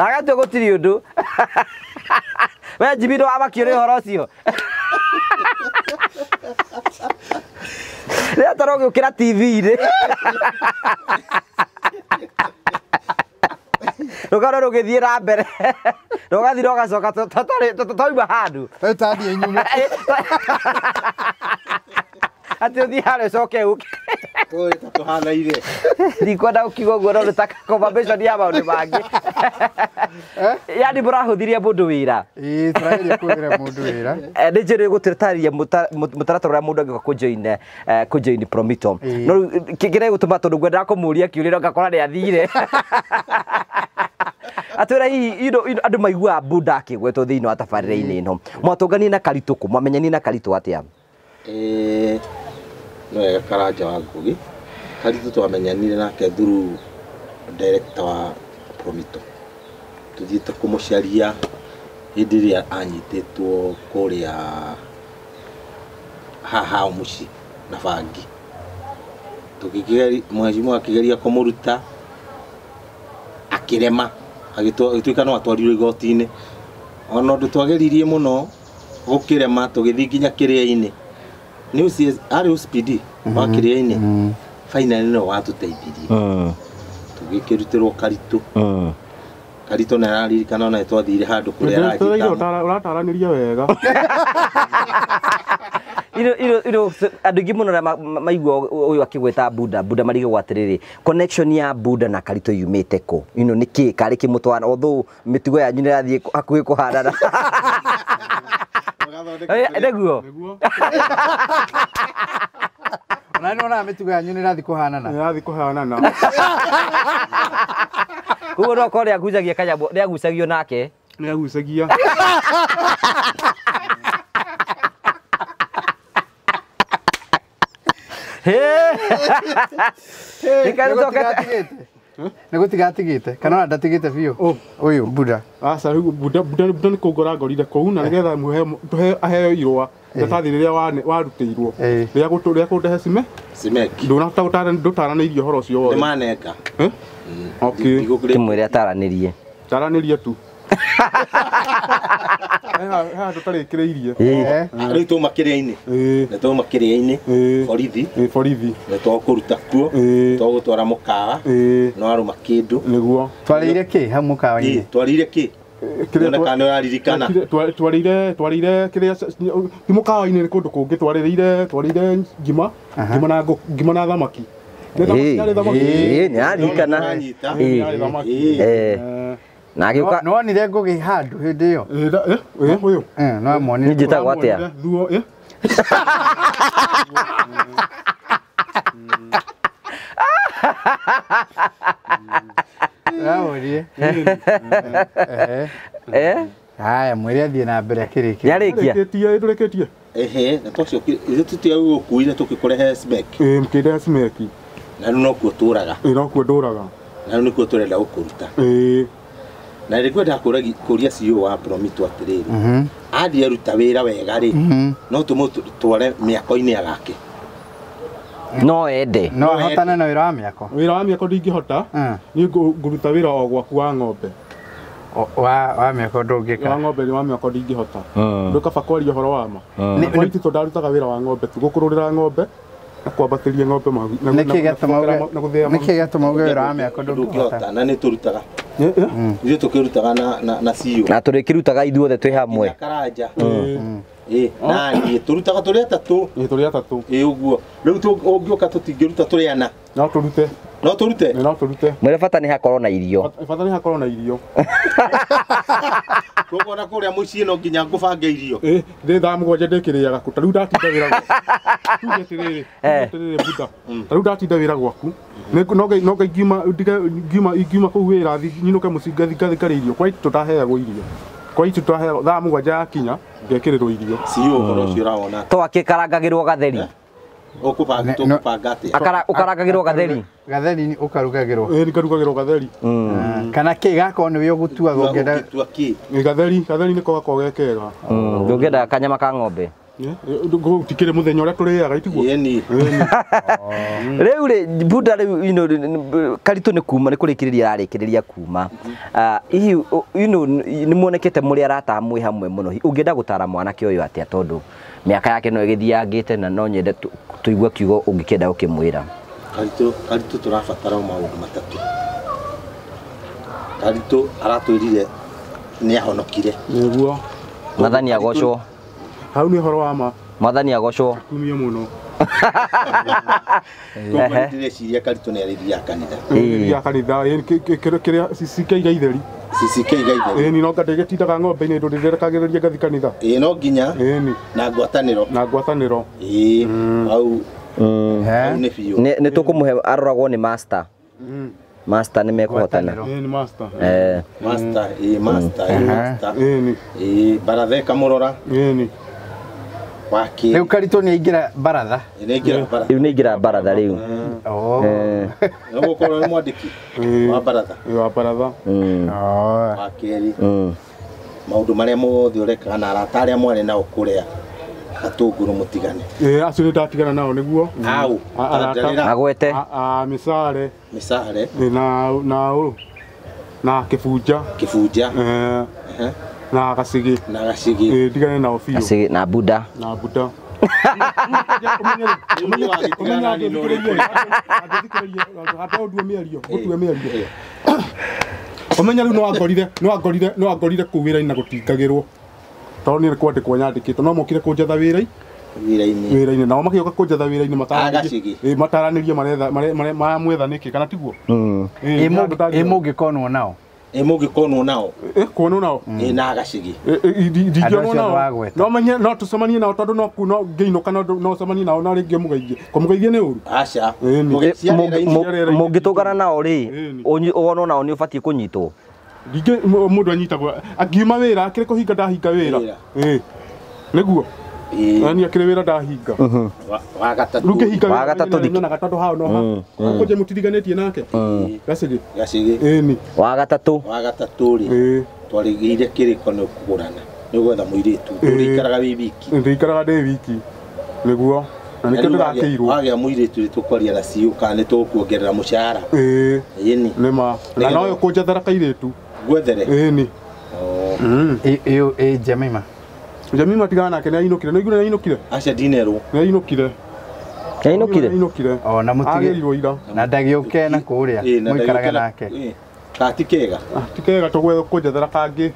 S1: Agatua gũtirĩ ũndũ. We Jimmy ndo amakio nĩ ũhoro ũcio. Rĩrĩa toro ũgĩũkĩra TV-inĩ. Rũgano rũgĩthiĩ na mbere. Rũgathiĩ rũgacoka twauma handũ.
S5: Tũtathiĩ nyuma.
S1: Atĩ ũthiĩ harĩa ũcoke ũke.
S6: Tũĩ ta tũhanaine.
S1: Ndikwenda gũkiuga ũguo no nĩ ta confirmation ya maũndũ mangĩ. Yaani mũrahũthirie mũndũ wĩra.
S5: Ĩĩ tũrageria kũhũthĩra mũndũ wĩra.
S1: Nĩ njĩrĩ gũtũtarĩria mũtaratara ũrĩa mũndũ angĩũka kũjoin Promito. No kĩrĩa gĩgũtũma tondũ ngwendaga kũmũria kĩũria no ngakora nĩ athire. Atwĩra hihi andũ maiguaga Buda akĩgwetwo thĩinĩ wa tabarĩra-inĩ ĩno. Mwatũnganie na Karitũ kũ? Mwamenyanie na Karitũ atĩa?
S6: No wega Karanja wa Ngugi. Karitũ twamenyanire nake through director wa Promito. Tuthiĩte kũmũcaria hĩndĩ ĩrĩa anyitĩtwo kũrĩa haha mũciĩ na bangi. Tũkĩgeria mheshimiwa akĩgeria kũmũruta akĩrema agĩtuĩka no atwarirwo igoti-inĩ. Ona ũndũ twageririe mũno gũkĩrema tũgĩthiĩ nginya kĩrĩa-inĩ. Nĩ OCS arĩ OCPD wa kĩrĩa-inĩ. Finally no watũteithirie. Tũgĩkĩrutĩrwo Karitũ. Karitũ nĩ araririkana ona twathire handũ kũrĩa aranjita.
S3: Ũrataranĩria wega.
S1: Iro andũ aingĩ mũno arĩa maigua ũyũ akĩgweta Buda Buda marigagwo atĩrĩrĩ connection ya Buda na Karitũ yumĩte kũ? Ino nĩ kĩ karĩ kĩmũtwana although mĩtugo yanyu nĩ ĩrathiĩ hakuhĩ kũhanana. Nĩguo.
S2: Ona nĩ wonaga mĩtugo yanyu nĩ ĩrathiĩ kũhanana.
S3: Nĩ ĩrathiĩ kũhanana.
S1: Koguo no korwo nĩagucagia kanyamũ nĩagucagio nake.
S3: Nĩagucagia.
S2: Nĩ gũtigatigĩte kana ona ndatigĩte biũ ũyũ Buda.
S3: Aca rĩu Buda nĩ kũngora ngorire kũu na nĩgetha aheo irũa iratathi rĩrĩa warutĩirwo rĩa kũndehe cimeki ndũtaranĩirie ũhoro ũcio wothe.
S6: Nĩmanenga.
S3: Okay.
S1: Kĩmwĩre ataranĩrie.
S3: Taranĩrie tu. Haha tũtarĩkĩrĩirie.
S6: Rĩu twauma kĩrĩa-inĩ. Nĩ twauma kĩrĩa-inĩ borithi.
S3: Borithi.
S6: Nĩ twakũruta kuo. Twagũtwara mũkawa. No arũma kĩndũ.
S3: Nĩguo.
S2: Twarĩire kĩ hau mũkawa-inĩ?
S6: Twarĩire kĩ? Nĩona kana nĩ ũraririkana.
S3: Twarĩire kĩrĩa ti mũkawa-inĩ nĩ kũndũ kũngĩ twarĩire ngima ngima na thamaki.
S1: Nĩ aririkana. Na agĩũka
S2: no wonire Ngugi handũ hĩndĩ ĩyo.
S3: Ũyũ.
S2: No muonire.
S1: Njĩtagwo atĩa?
S3: Thuo.
S2: Ũraũrie. Haya mwĩre athiĩ na mbere akĩrĩkia.
S1: Nĩarĩkia?
S3: Ndũrĩkĩtie.
S6: Ehe, na twacokire ithuĩ tũtiagũkuire tũkĩkũrehe Smek.
S3: Mkĩndehe Smek.
S6: Na rĩu nokuo tũraga.
S3: Nokuo ndũraga.
S6: Na rĩu nĩkuo tũrenda gũkũruta. Na nĩ ngwenda kũria CEO wa Promito atĩrĩrĩ. Athiĩ aruta wĩra wega rĩ, no tũmũtware mĩako-inĩ agake.
S1: No ende.
S2: No ahotane na wĩra wa mĩako.
S3: Wĩra wa mĩako ndingĩhota. Niĩ ngũruta wĩra o gwaku wa ng'ombe.
S2: Wa mĩako ndũngĩka.
S3: Wa ng'ombe wa mĩako ndingĩhota. Ndũ kaba kwaria ũhoro wa ma. Kwa ititũ ndarutaga wĩra wa ng'ombe tu gũkũrũrĩra ng'ombe na kwambatĩria ng'ombe mahu.
S2: Nĩkĩ gĩatũma uge wĩra wa mĩako ndũngĩhota?
S6: Na nĩ tũrutaga. Ithuĩ tũkĩrutaga na CEO.
S1: Na tũrĩkĩrutaga ithuothe twĩ hamwe.
S6: Karanja. Na niĩ tũrutaga tũrĩ atatũ.
S3: Tũrĩ atatũ.
S6: Ũguo. Rĩu ũngĩũka tũtingĩruta tũrĩ ana.
S3: No tũrute.
S6: No tũrute?
S3: No tũrute.
S1: Mwĩre bata nĩ hakorwo na irio.
S3: Bata nĩ hakorwo na irio.
S6: Koguo ona kũrĩa mũciĩ no nginya ngũbange irio.
S3: Ndĩ thaa mũgwanja ndĩkĩrĩaga kũ. Ta rĩu ndatinda wĩra gwaku. Tuge atĩrĩrĩ, Buda. Ta rĩu ndatinda wĩra gwaku. No ingiuma kũu wĩra nyinũke mũciĩ ngathiĩ ngarĩe irio. Kwa itũ tũtaheagwo irio. Kwa itũ tũtaheagwo thaa mũgwanja yakinya ngekĩrĩrwo irio.
S6: CEO ũhoro ũcio ũrawona.
S1: To akĩkarangagĩrwo gatheri.
S6: Ũkũbanga atĩa?
S1: Ũkarangagĩrwo gatheri.
S2: Gatheri nĩ ũkarugagĩrwo.
S3: Nĩ karugagĩrwo gatheri.
S2: Kana kĩ gakorwo nĩwe ũgũtuaga ũngĩenda.
S6: Ũgũtua kĩ?
S3: Gatheri nĩko gakoragwo ge kega.
S1: Ndũngĩenda kanyama ka ng'ombe.
S3: Gũtikĩrĩ mũthenya ũrĩa tũrĩaga itiguo.
S6: Ĩni.
S1: Rĩu rĩ Buda rĩu you know Karitũ nĩ kuma nĩ kũrĩkĩrĩria ararĩkĩrĩria kuma. Hihi you know nĩ muonekete mũrĩ arata mwĩ hamwe mũno. Ũngĩenda gũtara mwanake ũyũ atĩa tondũ mĩaka yake no ĩgĩthiangĩte na no nyende tũigue kiugo ũngĩkĩenda gũkĩmwĩra.
S6: Karitũ tũrabatara maũndũ matatũ. Karitũ aratwĩrire nĩ ahonokire.
S3: Nĩguo.
S1: Mwathani agocwo.
S3: Hau nĩ ũhoro wa ma.
S1: Mwathani agocwo.
S3: Kumio mũno.
S6: Koguo ndĩreciria Karitũ nĩ arĩthiaga kanitha.
S3: Nĩathiaga kanitha kĩrĩa CCK Gaitheri.
S6: CCK Gaitheri.
S3: Ĩni no ngandĩgĩtindaga ng'ombe-inĩ ndĩrekagĩrĩria ngathi kanitha.
S6: Ĩĩ no nginya.
S3: Ĩni.
S6: Na ngwatanĩro.
S3: Na ngwatanĩro.
S6: Ĩĩ hau nĩ biũ.
S1: Nĩ tũkũmũhe aroragwo nĩ master. Master nĩ mekũhotana.
S3: Ĩni master.
S6: Master, ĩĩ master, ĩĩ master.
S3: Ĩni.
S6: Ĩĩ baratha ĩkamũrora.
S3: Ĩni.
S6: Wake.
S2: Rĩu Karitũ nĩ aingĩra baratha.
S6: Nĩ aingĩra baratha.
S1: Rĩu nĩ aingĩra baratha rĩu.
S6: No gũkorwo nĩ mwandĩki wa baratha.
S3: Wa baratha.
S6: Wa kerĩ. Maũndũ marĩa mothe ũrekaga na arata arĩa mwarĩ nao kũrĩa Gatũngũrũ mũtigane.
S3: Ĩĩ acio nĩ ndatigana nao nĩguo.
S6: Au.
S1: Agwete.
S3: Mĩcare.
S6: Mĩcare.
S3: Na na Kĩbunja.
S6: Kĩbunja.
S3: Na Gacigi.
S6: Na Gacigi.
S3: Ĩĩ ndigane nao biũ.
S1: Gacigi na Buda.
S3: Na Buda. Ũmenye rĩu no wangorire kũu wĩra-inĩ na gũtingagĩrwo. Tondũ niĩ nĩ kwandĩkwo nyandĩkĩtwo no mokire kũnjetha wĩra-inĩ nao makĩũka kũnjetha wĩra-inĩ mataranĩrie maretha maramwetha nĩkĩ kana tiguo?
S2: Ĩ mũngĩkonwo nao?
S6: Ĩ mũngĩkonwo nao?
S3: Ĩ kuonwo nao?
S6: Ĩ na Gacigi.
S3: Ndingĩonwo nao. No menye no tũcemanie nao tondũ no ngĩinũka no cemanie nao na rĩngĩ mũgeithie. Kũmũgeithia nĩ ũru?
S6: Aca.
S1: Mũngĩtũngana nao rĩ, wonwo nao nĩ ũbatiĩ kũnyitwo.
S3: Ndingĩ mũndũ anyitagwo angiuma wĩra akĩrĩ kũhinga ndahinga wĩra. Ĩ nĩguo. Nani akĩrĩ wĩra ndahinga.
S6: Wa gatatũ.
S3: Rĩu ngĩhinga
S1: Wa gatatũ
S3: nyonaga tondũ hao no ha. Kũnje mũtiriganĩtie nake. Gacigi.
S6: Gacigi.
S3: Ĩni.
S1: Wa gatatũ.
S6: Wa gatatũ rĩ. Twarĩgĩire kĩrĩko nĩ kũgũrana. Nĩ gwetha mũirĩtu. Ndũrĩikaraga wĩ wiki.
S3: Ndĩikaraga ndĩ wiki. Nĩguo. Na nĩkĩo ndĩrakĩirwo.
S6: Wagĩa mũirĩtu rĩ tũkwaria na ciũ kana nĩ tũkuongerera mũcara.
S3: Ĩĩ.
S6: Ĩni.
S3: Nĩ ma. Na no ũkũnjethera kairĩtu.
S6: Gwethere.
S3: Ĩni.
S2: Ĩ Jemima.
S3: Jemima tigana nake nĩ ainũkire. Nĩ ainũkire?
S6: Aca ndinerwo.
S3: Nĩ ainũkire.
S1: Nĩ
S3: ainũkire?
S2: O na mũtige.
S3: Agĩrirwo ira.
S2: Na ndagĩũke na kũrĩa mũikaraga nake.
S6: Ka ti kega?
S3: Ti kega tũgũnjethera kangĩ.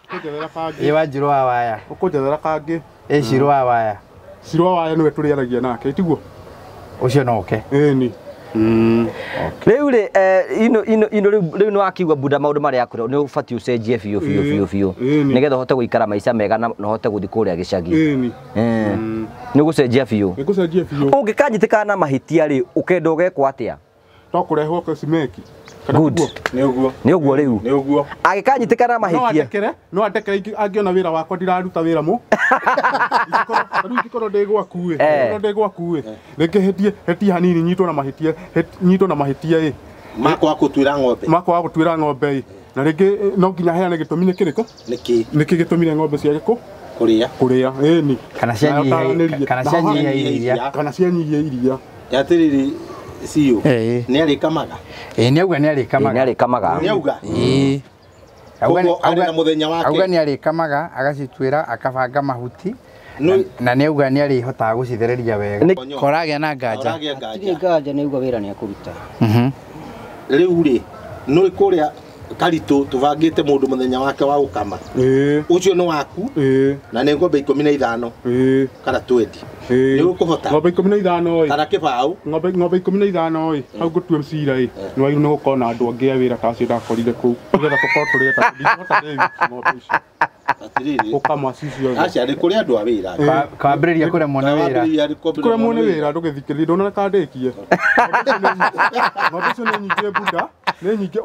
S3: Kũnjethera kangĩ.
S2: Ĩ Wanjirũ wa waya.
S3: Ũkũnjethera kangĩ.
S2: Ĩ Cirũ wa waya.
S3: Cirũ wa waya nĩwe tũrĩaragia nake tiguo?
S2: Ũcio no ũke.
S3: Ĩni.
S1: Rĩu rĩ ino rĩu nĩ wakiuga Buda maũndũ marĩa akwĩra nĩ ũbatiĩ ũcenjie biũ biũ biũ biũ nĩgetha ũhote gũikara maica mega na ũhote gũthiĩ kũrĩa gĩcagi.
S3: Ĩni.
S1: Nĩ ũgũcenjia biũ.
S3: Nĩ ngũcenjia biũ.
S1: Ũngĩkanyitĩkana na mahĩtia rĩ ũkenda ũgekwo atĩa?
S3: No kũrehwo cimeki.
S1: Good.
S6: Nĩ ũguo.
S1: Nĩ ũguo rĩu.
S6: Nĩ ũguo.
S1: Angĩkanyitĩkana na mahĩtia.
S3: No andekere angĩona wĩra wakwa ndiraruta wĩra mũ. Rĩu ingĩkorwo ndĩ gwaku ĩ. Ingĩkorwo ndĩ gwaku ĩ. Rĩngĩ hetie hanini nyitwo na mahĩtia, nyitwo na mahĩtia ĩ.
S6: Makwa gũtuĩra ng'ombe.
S3: Makwa gũtuĩra ng'ombe ĩ. Na rĩngĩ no nginya heane gĩtũmi nĩ kĩrĩkũ?
S6: Nĩkĩ?
S3: Nĩkĩ gĩtũmire ng'ombe ciage
S6: kũrĩa.
S3: Kũrĩa, ĩni.
S2: Kana cianyihia iria.
S3: Kana cianyihia iria.
S6: Atĩrĩrĩ ciũ. Nĩ arĩkamaga?
S2: Ĩ nĩ auga nĩ arĩkamaga.
S1: Nĩ arĩkamaga.
S6: Nĩ auga?
S2: Ĩ.
S6: Koguo arĩ na mũthenya wake.
S2: Auga nĩ arĩkamaga agacituĩra akabanga mahuti. Na nĩ auga nĩ arĩhotaga gũcithereria wega. Koragĩa na nganja.
S4: Hatirĩ nganja nĩ auga wĩra nĩ akũruta.
S6: Rĩu rĩ nĩ kũrĩa Karitũ tũbangĩte mũndũ mũthenya wake wa gũkama. Ũcio nĩ waku. Na nĩ ng'ombe 15. Kana 20. Nĩ ũkũhota.
S3: Ng'ombe 15 ĩ.
S6: Kana kĩbaũ.
S3: Ng'ombe 15 ĩ. Hau ngũtue cira ĩ. Nĩ wagĩrĩirwo nĩ gũkorwo na andũ angĩ a wĩra ta acio ndakorire kũu. Nĩgetha tũkorwo tũrĩ atatũ. Ndingĩhota ndĩ wiki ng'ombe icio.
S6: Atĩrĩrĩ.
S3: Gũkama ci ciothe.
S6: Aca nĩ kũrĩ andũ a wĩra.
S2: Kambĩrĩria kũremwo nĩ wĩra.
S3: Kũremwo nĩ wĩra ndũgĩthikĩrĩrie ndũnareka ndĩkie. Ng'ombe icio nĩ nyingĩ Buda. Nĩ nyingĩ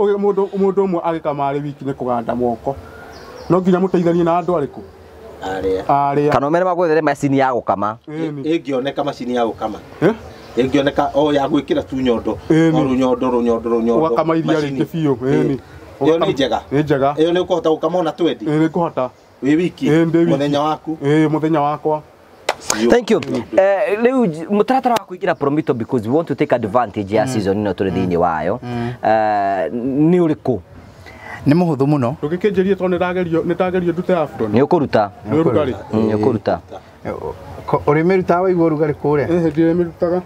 S3: mũndũ ũmwe agĩkama arĩ wiki nĩ kũganda moko. No nginya mũteithanie na andũ arĩkũ? Arĩa.
S1: Kana ũmere magwethere macini ya gũkama.
S6: Ĩngĩoneka macini ya gũkama. Ĩngĩoneka o ya gwĩkĩra tu nyondo. O rũnyondo rũnyondo rũnyondo.
S3: Ũgakama iria rĩingĩ biũ. Ĩni.
S6: Ĩyo nĩ njega.
S3: Nĩ njega.
S6: Ĩyo nĩ ũkũhota gũkama ona 20.
S3: Ĩĩ nĩ ngũhota.
S6: Wĩ wiki mũthenya waku.
S3: Mũthenya wakwa.
S1: Thank you. Rĩu mũtaratara wa kũingĩra Promito because we want to take advantage ya season ĩno tũrĩ thĩinĩ wayo. Nĩ ũrĩkũ?
S2: Nĩ mũhũthũ mũno.
S3: Ndũgĩkĩnjĩrie tondũ nĩ ndagerio ndute afron.
S1: Nĩ ũkũruta.
S3: Nĩ ũrugarĩ.
S1: Nĩ ũkũruta.
S2: Ũrĩmĩrutaga waigua ũrugarĩ kũrĩa?
S3: Ndĩrĩmĩrutaga.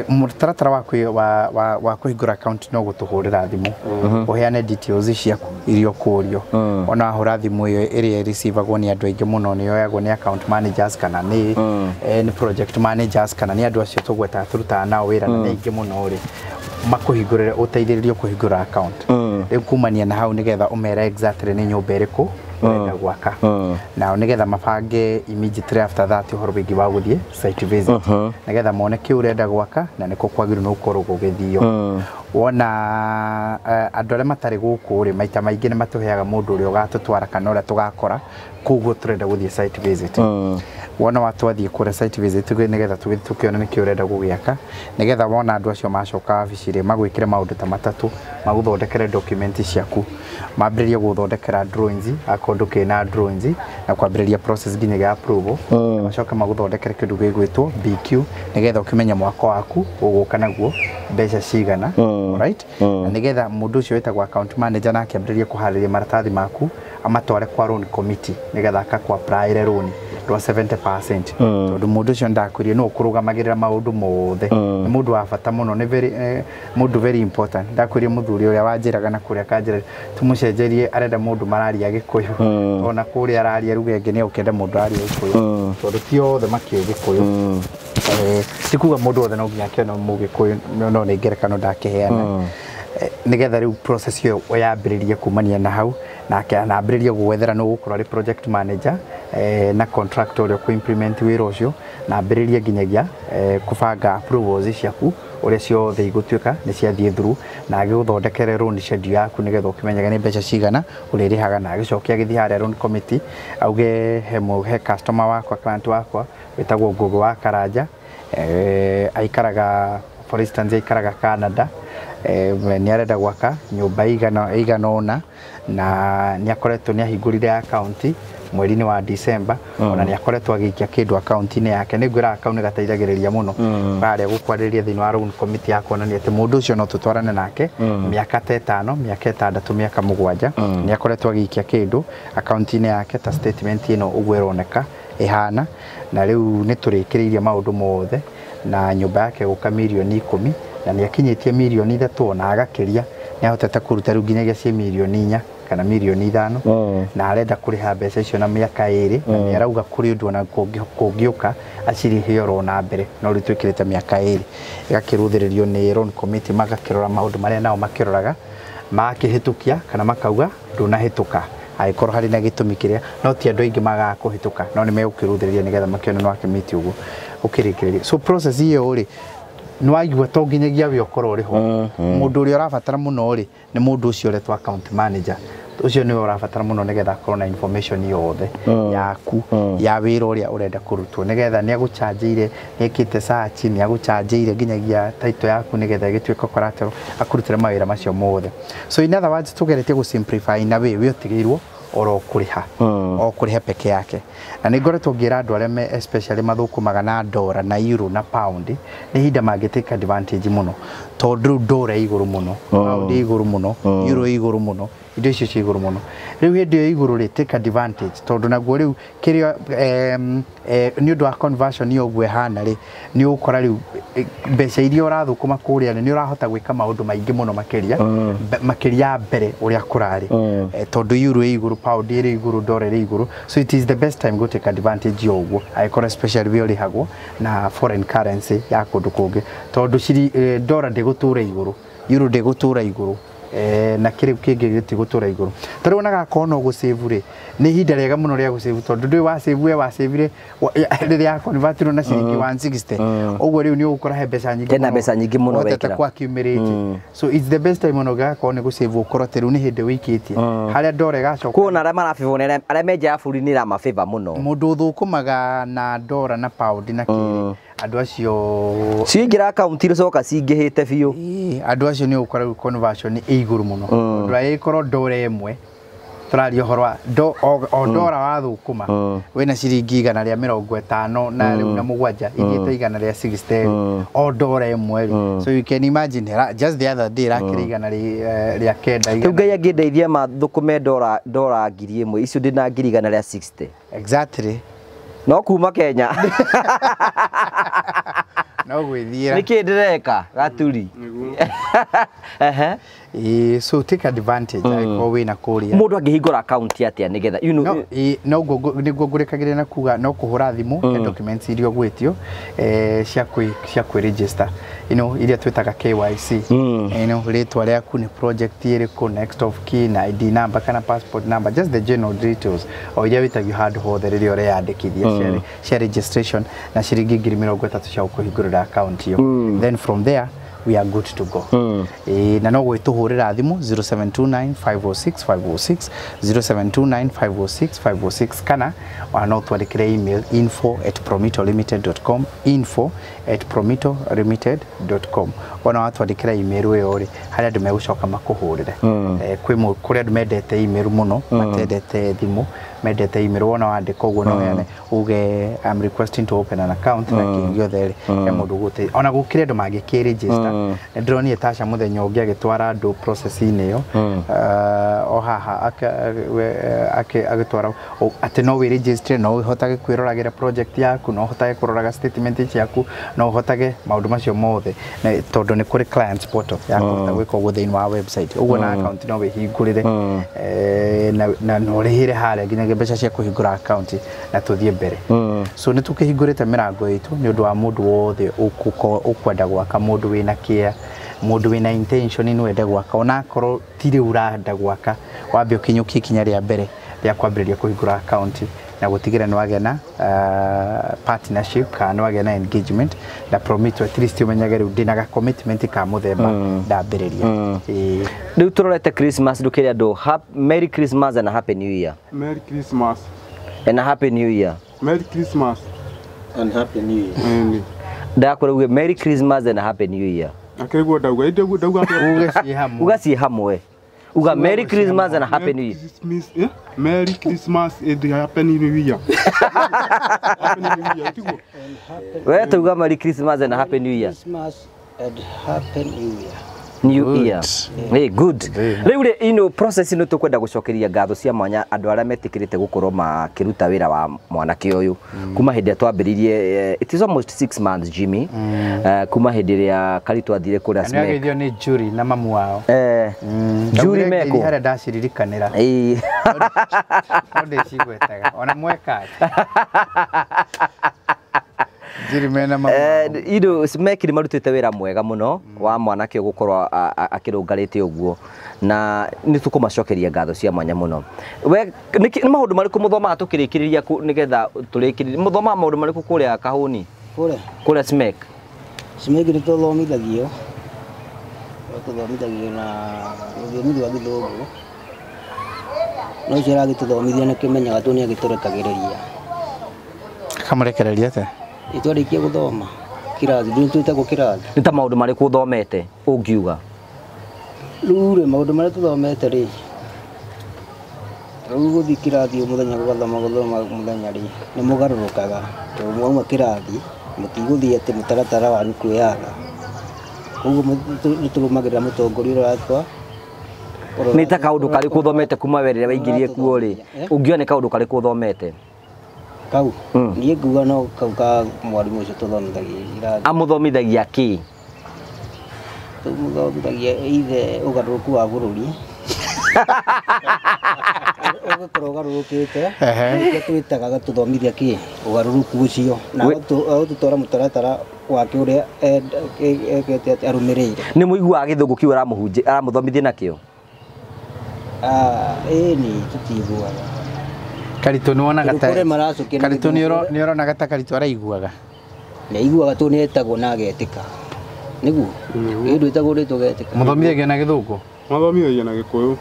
S2: Mũtaratara wa kũhingũra account no gũtũhũrĩra thimũ ũheane details ciaku iria ũkũrio. Ona wahũra thimũ ĩyo ĩrĩa ĩreceivagwo nĩ andũ aingĩ mũno nĩ yoyagwo nĩ account managers kana nĩ project managers kana nĩ andũ acio tũgwetaga tũrutaga nao wĩra na nĩ aingĩ mũno rĩ makũhingũrĩre ũteithĩrĩrio kũhingũra account. Rĩu kumania na hau nĩgetha ũmere exactly nĩ nyũmba ĩrĩkũ ũrenda gwaka. Nao nĩgetha mabange immediately after that ũhoro wĩgiĩ wa gũthiĩ site visit. Nĩgetha mone kĩ ũrenda gwaka na nĩkũ kwagĩrĩirwo nĩ gũkorwo gũgĩthio. Wona andũ arĩa matarĩ gũkũ rĩ maita maingĩ nĩ matũheaga mũndũ ũrĩa ũgatũtwara kana ũrĩa tũgakora koguo tũrenda gũthiĩ site visit. Wona watwathiĩ kũrĩa site visit nĩgetha tũkĩone nĩkĩ ũrenda gũgĩaka nĩgetha wona andũ acio macoka wabici rĩ magwĩkĩre maũndũ ta matatũ magũthondekere document ciaku mambĩrĩrie gũthondekera drawings akorwo ndũkĩrĩ na drawings na kwambĩrĩria process nginya ya approval macoke magũthondekere kĩndũ gĩgwĩtwo BQ nĩgetha ũkĩmenye mwaka waku ũgũka naguo mbeca cigana. Right? Na nĩgetha mũndũ ũcio wĩtagwo account manager nake ambĩrĩrie kũharĩria maratathi maku amatware kwa loan committee nĩgetha akakũ-applyre loan rwa 70% tondũ mũndũ ũcio ndakwĩrire no ũkũrũgamagĩrĩra maũndũ mothe. Nĩ mũndũ wa bata mũno, nĩ very mũndũ very important. Ndakwĩrire mũthuri ũrĩa wanjĩraga na kũrĩa kanjĩra tũmũcenjerie arenda mũndũ mararia Gĩkũyũ ona kũrĩa araria ruga ĩngĩ nĩ ũkĩenda mũndũ araria Gĩkũyũ tondũ ti othe makĩũĩ Gĩkũyũ. Ti kuga mũndũ wothe no nginya akĩone Mũgĩkũyũ no nĩ ngerekano ndakĩheana. Nĩgetha rĩu process ĩyo yambĩrĩrie kumania na hau nake anambĩrĩrie gwethera no gũkorwo arĩ project manager na contractor ũrĩa ũkũ implement wĩra ũcio na ambĩrĩrie nginyagia kũbanga approvals ciaku ũrĩa ciothe igũtuĩka nĩ ciathiĩ through na agĩgũthondekere loan schedule yaku nĩgetha ũkĩmenyage nĩ mbeca cigana ũrĩrĩhaga na agĩcoke agĩthiĩ harĩa loan committee auge he customer wakwa client wakwa wĩtagwo Ngũgĩ wa Karanja aikaraga for instance aikaraga Canada nĩ arenda gwaka nyũmba igana ũna na nĩ akoretwo nĩ ahingũrire account mweri-inĩ wa December ona nĩ akoretwo agĩikia kĩndũ account-inĩ yake. Nĩ ngwĩra account gateithagĩrĩria mũno harĩa gũkwarĩrĩria thĩinĩ wa loan committee ya kuonania atĩ mũndũ ũcio no tũtwarane nake mĩaka ta ĩtano mĩaka ĩtandatũ mĩaka mũgwanja nĩ akoretwo agĩikia kĩndũ account-inĩ yake ta statement ĩno ũguo ĩroneka ĩhana na rĩu nĩ tũrĩkĩrĩirie maũndũ mothe na nyũmba yake gũka mirioni 10 na nĩ akinyĩtie mirioni 3 na agakĩria nĩ ahotete kũruta rĩu nginyagia ciĩ mirioni 4 kana mirioni 5 na arenda kũrĩha mbeca icio na mĩaka 2 na nĩ arauga kũrĩ ũndũ ona kũngĩũka acirĩhe oro na mbere no rĩu twĩkĩrĩte mĩaka 2 ĩgakĩrũthĩrĩrio nĩ loan committee magakĩrora maũndũ marĩa nao makĩroraga makĩhĩtũkia kana makauga ndũnahĩtũka angĩkorwo harĩ na gĩtũmi kĩrĩa no ti andũ aingĩ magaga kũhĩtũka no nĩ megũkĩrũthĩrĩria nĩgetha makĩone no akĩmĩti ũguo ũkĩrĩkĩrĩria. So process ĩyo rĩ nĩ waigua to nginyagia we ũkorwo ũrĩ ho. Mũndũ ũrĩa ũrabatara mũno rĩ nĩ mũndũ ũcio ũretwo account manager ũcio nĩwe ũrabatara mũno nĩgetha akorwo na information yothe yaku ya wĩra ũrĩa ũrenda kũrutwo nĩgetha nĩ agũchanjĩire nĩ ekĩte search nĩ agũchanjĩire nginyagia title yaku nĩgetha ĩgĩtuĩke collateral akũrutĩre mawĩra macio mothe. So in other words tũgeretie gũ simplify na wĩ ũtigĩirwo oro kũrĩha o kũrĩha peke yake. Na nĩ ngoretwo ngĩra andũ arĩa me especially mathũkũmaga na ndora na euro na pound nĩ ihinda mangĩ take advantage mũno tondũ rĩu ndora igũrũ mũno pound igũrũ mũno euro igũrũ mũno indo icio cia igũrũ mũno rĩu hĩndĩ ĩyo igũrũ rĩ take advantage tondũ naguo rĩu kĩrĩa nĩ ũndũ wa conversion ĩyo ũguo ĩhana rĩ nĩ ũgũkora rĩu mbeca iria ũrathũkũma kũrĩa nĩ ũrahota gwĩka maũndũ maingĩ mũno makĩria makĩria mbere ũrĩa kũrarĩ tondũ euro ĩ igũrũ pound ĩrĩ igũrũ dollar ĩrĩ igũrũ. So it is the best time go take advantage ya ũguo angĩkorwo especially we ũrĩhagwo na foreign currency ya kũndũ kũngĩ tondũ dollar ndĩgũtũra igũrũ euro ndĩgũtũra igũrũ na kĩrĩ kĩngĩ gĩtigũtũra igũrũ. Ta rĩu ona gakorwo no gũsave rĩ nĩ ihinda rĩega mũno rĩa gũsave tondũ ndũĩ wa save we wasavire rĩrĩa ya convertirwo na ciringi 160 ũguo rĩu nĩ ũgũkora he mbeca nyingĩ
S1: hena mbeca nyingĩ mũno
S2: wekĩra kwa accumulate. So it's the best time ona gakorwo nĩ gũsave ũkorwo atĩ rĩu nĩ hĩndĩ wĩikĩtie harĩa ndora ĩgacoka
S1: kuona arĩa marafavor arĩa me nja ya bũrũri nĩ ĩramafavor mũno
S2: mũndũ ũthũkũmaga na ndora na pound na kĩrĩ andũ acio
S1: ciingĩra akaunti icoka cingĩhĩte biũ
S2: andũ acio nĩ ũgũkora rĩu conversion ĩ igũrũ mũno tondũ angĩkorwo ndora ĩmwe Tũraria ũhoro wa o ndora wa thũkũma wĩna ciringi 150 na rĩu na mũgwanja ithiĩte 160 o ndora ĩmwe rĩ. So you can imagine just the other day rakĩrĩ 109.
S1: Rĩu Ngai angĩndeithia mathũkũme ndora 1000 icio ndĩna 160.
S2: Exactly.
S1: No kuma Kenya.
S2: No gwĩthiĩra.
S1: Nĩkĩ ndĩreka gaturi. Ehe.
S2: So take advantage angĩkorwo wĩna kũrĩa.
S1: Mũndũ angĩhingũra account atĩa nĩgetha you know
S2: no nĩguo ngũrĩkagĩria na kuga no kũhũra thimũ he documents iria ũgwĩtio cia kwĩ register, you know, iria twĩtaga KYC, you know, rĩtwa rĩaku, nĩ project ĩrĩkũ, next of kin, ID number kana passport number, just the general details o iria wĩtagio handũ hothe rĩrĩa ũreyandĩkithia cia registration na ciringi 30,000 cia kũhingũrĩra account ĩyo. Then from there we are good to go. Na no gwĩtũhũrĩra thimũ 0729 506 506 0729 506 506 kana ona no twandĩkĩre email info@promitolimited.com info@promitolimited.com. Ona watwandĩkĩra email ĩyo rĩ, harĩa andũ megũcoka makũhũrĩre. Kwĩ kũrĩ andũ mendete email mũno, matendete thimũ, mendete email. Wona wandĩka ũguo no heane uge I'm requesting to open an account na kĩndũ gĩothe rĩ, he mũndũ ũgũteithia. Ona gũkĩrĩ andũ mangĩkĩ-register. Nĩ ndĩronire Tasha mũthenya ũngĩ agĩtwara andũ process-inĩ ĩyo o haha agĩtwara atĩ no wĩ-register, no ũhotage kwĩroragĩra project yaku, no ũhotage kũroraga statement ciaku, no ũhotage maũndũ macio mothe, tondũ nĩ kũrĩ clients portal ya kũhota gwĩka ũguo thĩinĩ wa website. Ũguo na account no wĩhingũrĩre na no ũrĩhĩre harĩa nginyagia mbeca cia kũhingũra account na tũthiĩ mbere. So nĩ tũkĩhingũrĩte mĩrango itũ nĩ ũndũ wa mũndũ wothe ũkwenda gwaka, mũndũ wĩna kĩa, mũndũ wĩna intention nĩ wende gwaka, ona akorwo ti rĩu ũrenda gwaka, wambe ũkinyũkie ikinya rĩa mbere rĩa kwambĩrĩria kũhingũra account na gũtigĩrĩra nĩ wagĩa na partnership kana nĩ wagĩa na engagement na Promito, at least ũmenyage rĩu ndĩna ga commitment ka mũthemba ndambĩrĩria.
S1: Rĩu tũrorete Christmas, ndũkĩre andũ Merry Christmas and a Happy New Year.
S3: Merry Christmas
S1: and a Happy New Year.
S3: Merry Christmas
S6: and Happy New Year.
S1: Ndakwĩra uge Merry Christmas and a Happy New Year.
S3: Akĩrĩguo ndauga ndauga
S1: uga ciĩ hamwe. Uga Merry Christmas and a Happy New Year.
S3: Merry Christmas and Happy New Year. Happy New Year.
S1: We tuga Merry Christmas and a Happy New Year.
S4: Christmas and Happy New Year.
S1: New Year. Hey, good. Rĩu rĩ ino process ino tũkwenda gũcokeria ngatho cia mwanya andũ arĩa metĩkĩrĩte gũkorwo makĩruta wĩra wa mwanake ũyũ kuma hĩndĩ ĩrĩa twambĩrĩirie, it is almost 6 months Jimmy, kuma hĩndĩ ĩrĩa Karitũ athire kũrĩa Smek.
S2: Nĩageithio nĩ Jury na mamu wao.
S1: Jury meko
S2: harĩa ndaciririkanĩra. No ndĩcigwetaga ona mweka
S1: Indo Smek nĩ marutĩte wĩra mwega mũno wa mwanake gũkorwo akĩrũngarĩte ũguo na nĩ tũkũmacokeria ngatho cia mwanya mũno. We nĩ maũndũ marĩkũ mũthomaga tũkĩrĩkĩrĩria nĩgetha tũrĩkĩrĩrie, mũthomaga maũndũ marĩkũ kũrĩa Kahũni? Kũrĩa Smek.
S4: Smek nĩ tũthomithagio na rũthiomi rwa Gĩthũngũ, no ũcio ũragĩtũthomithia nĩ kĩmenyaga tu nĩ agĩtũrekagĩrĩria.
S2: Akamũrekereria atĩa?
S4: Twarĩkia gũthoma kĩrathi, nĩ twĩtagwo kĩrathi.
S1: Nĩ ta maũndũ marĩkũ ũthomete ũngiuga?
S4: Rĩu rĩ, maũndũ marĩa tũthomete rĩ, rĩu gũthiĩ kĩrathi o mũthenya gũgathoma gũthoma mũthenya rĩ, nĩ mũgarũrũkaga tondũ mwauma kĩrathi mũtigũthiĩ atĩ mũtaratara wanyu kwĩyatha. Koguo nĩ tũrũmagĩrĩra mũtongoria ũrĩa ũratwa.
S1: Nĩ ta kaũndũ karĩkũ ũthomete kuma we rĩrĩa waingĩrie kuo rĩ, ũngiuga nĩ kaũndũ karĩkũ ũthomete?
S4: Kau niĩ nguga no kau ka mwarimũ ũcio tũthomithagia irathi.
S1: Amũthomithagia kĩ?
S4: Tũmũthomithagia either ũgarũrũku wa bũrũri ũgũkorwo ũgarũrũkĩte, nĩkĩo twĩtaga agatũthomithia kĩ ũgarũrũku ũcio na agũtũtwara mũtaratara wake ũrĩa ekete atĩ arũmĩrĩire.
S1: Nĩ mũiguaga gĩthũngũ kĩu aramũthomithia nakĩo?
S4: Ĩni tũtiiguaga.
S2: Karitũ nĩ wonaga ta Karitũ nĩ ũronaga ta Karitũ araiguaga?
S4: Nĩ aiguaga tu nĩ etagwo na agetĩka. Nĩguo? Ĩ ndwĩtagwo rĩtwa ũgetĩka.
S2: Mũthomithagia na Gĩthũngũ?
S3: Mathomithagia na Gĩkũyũ.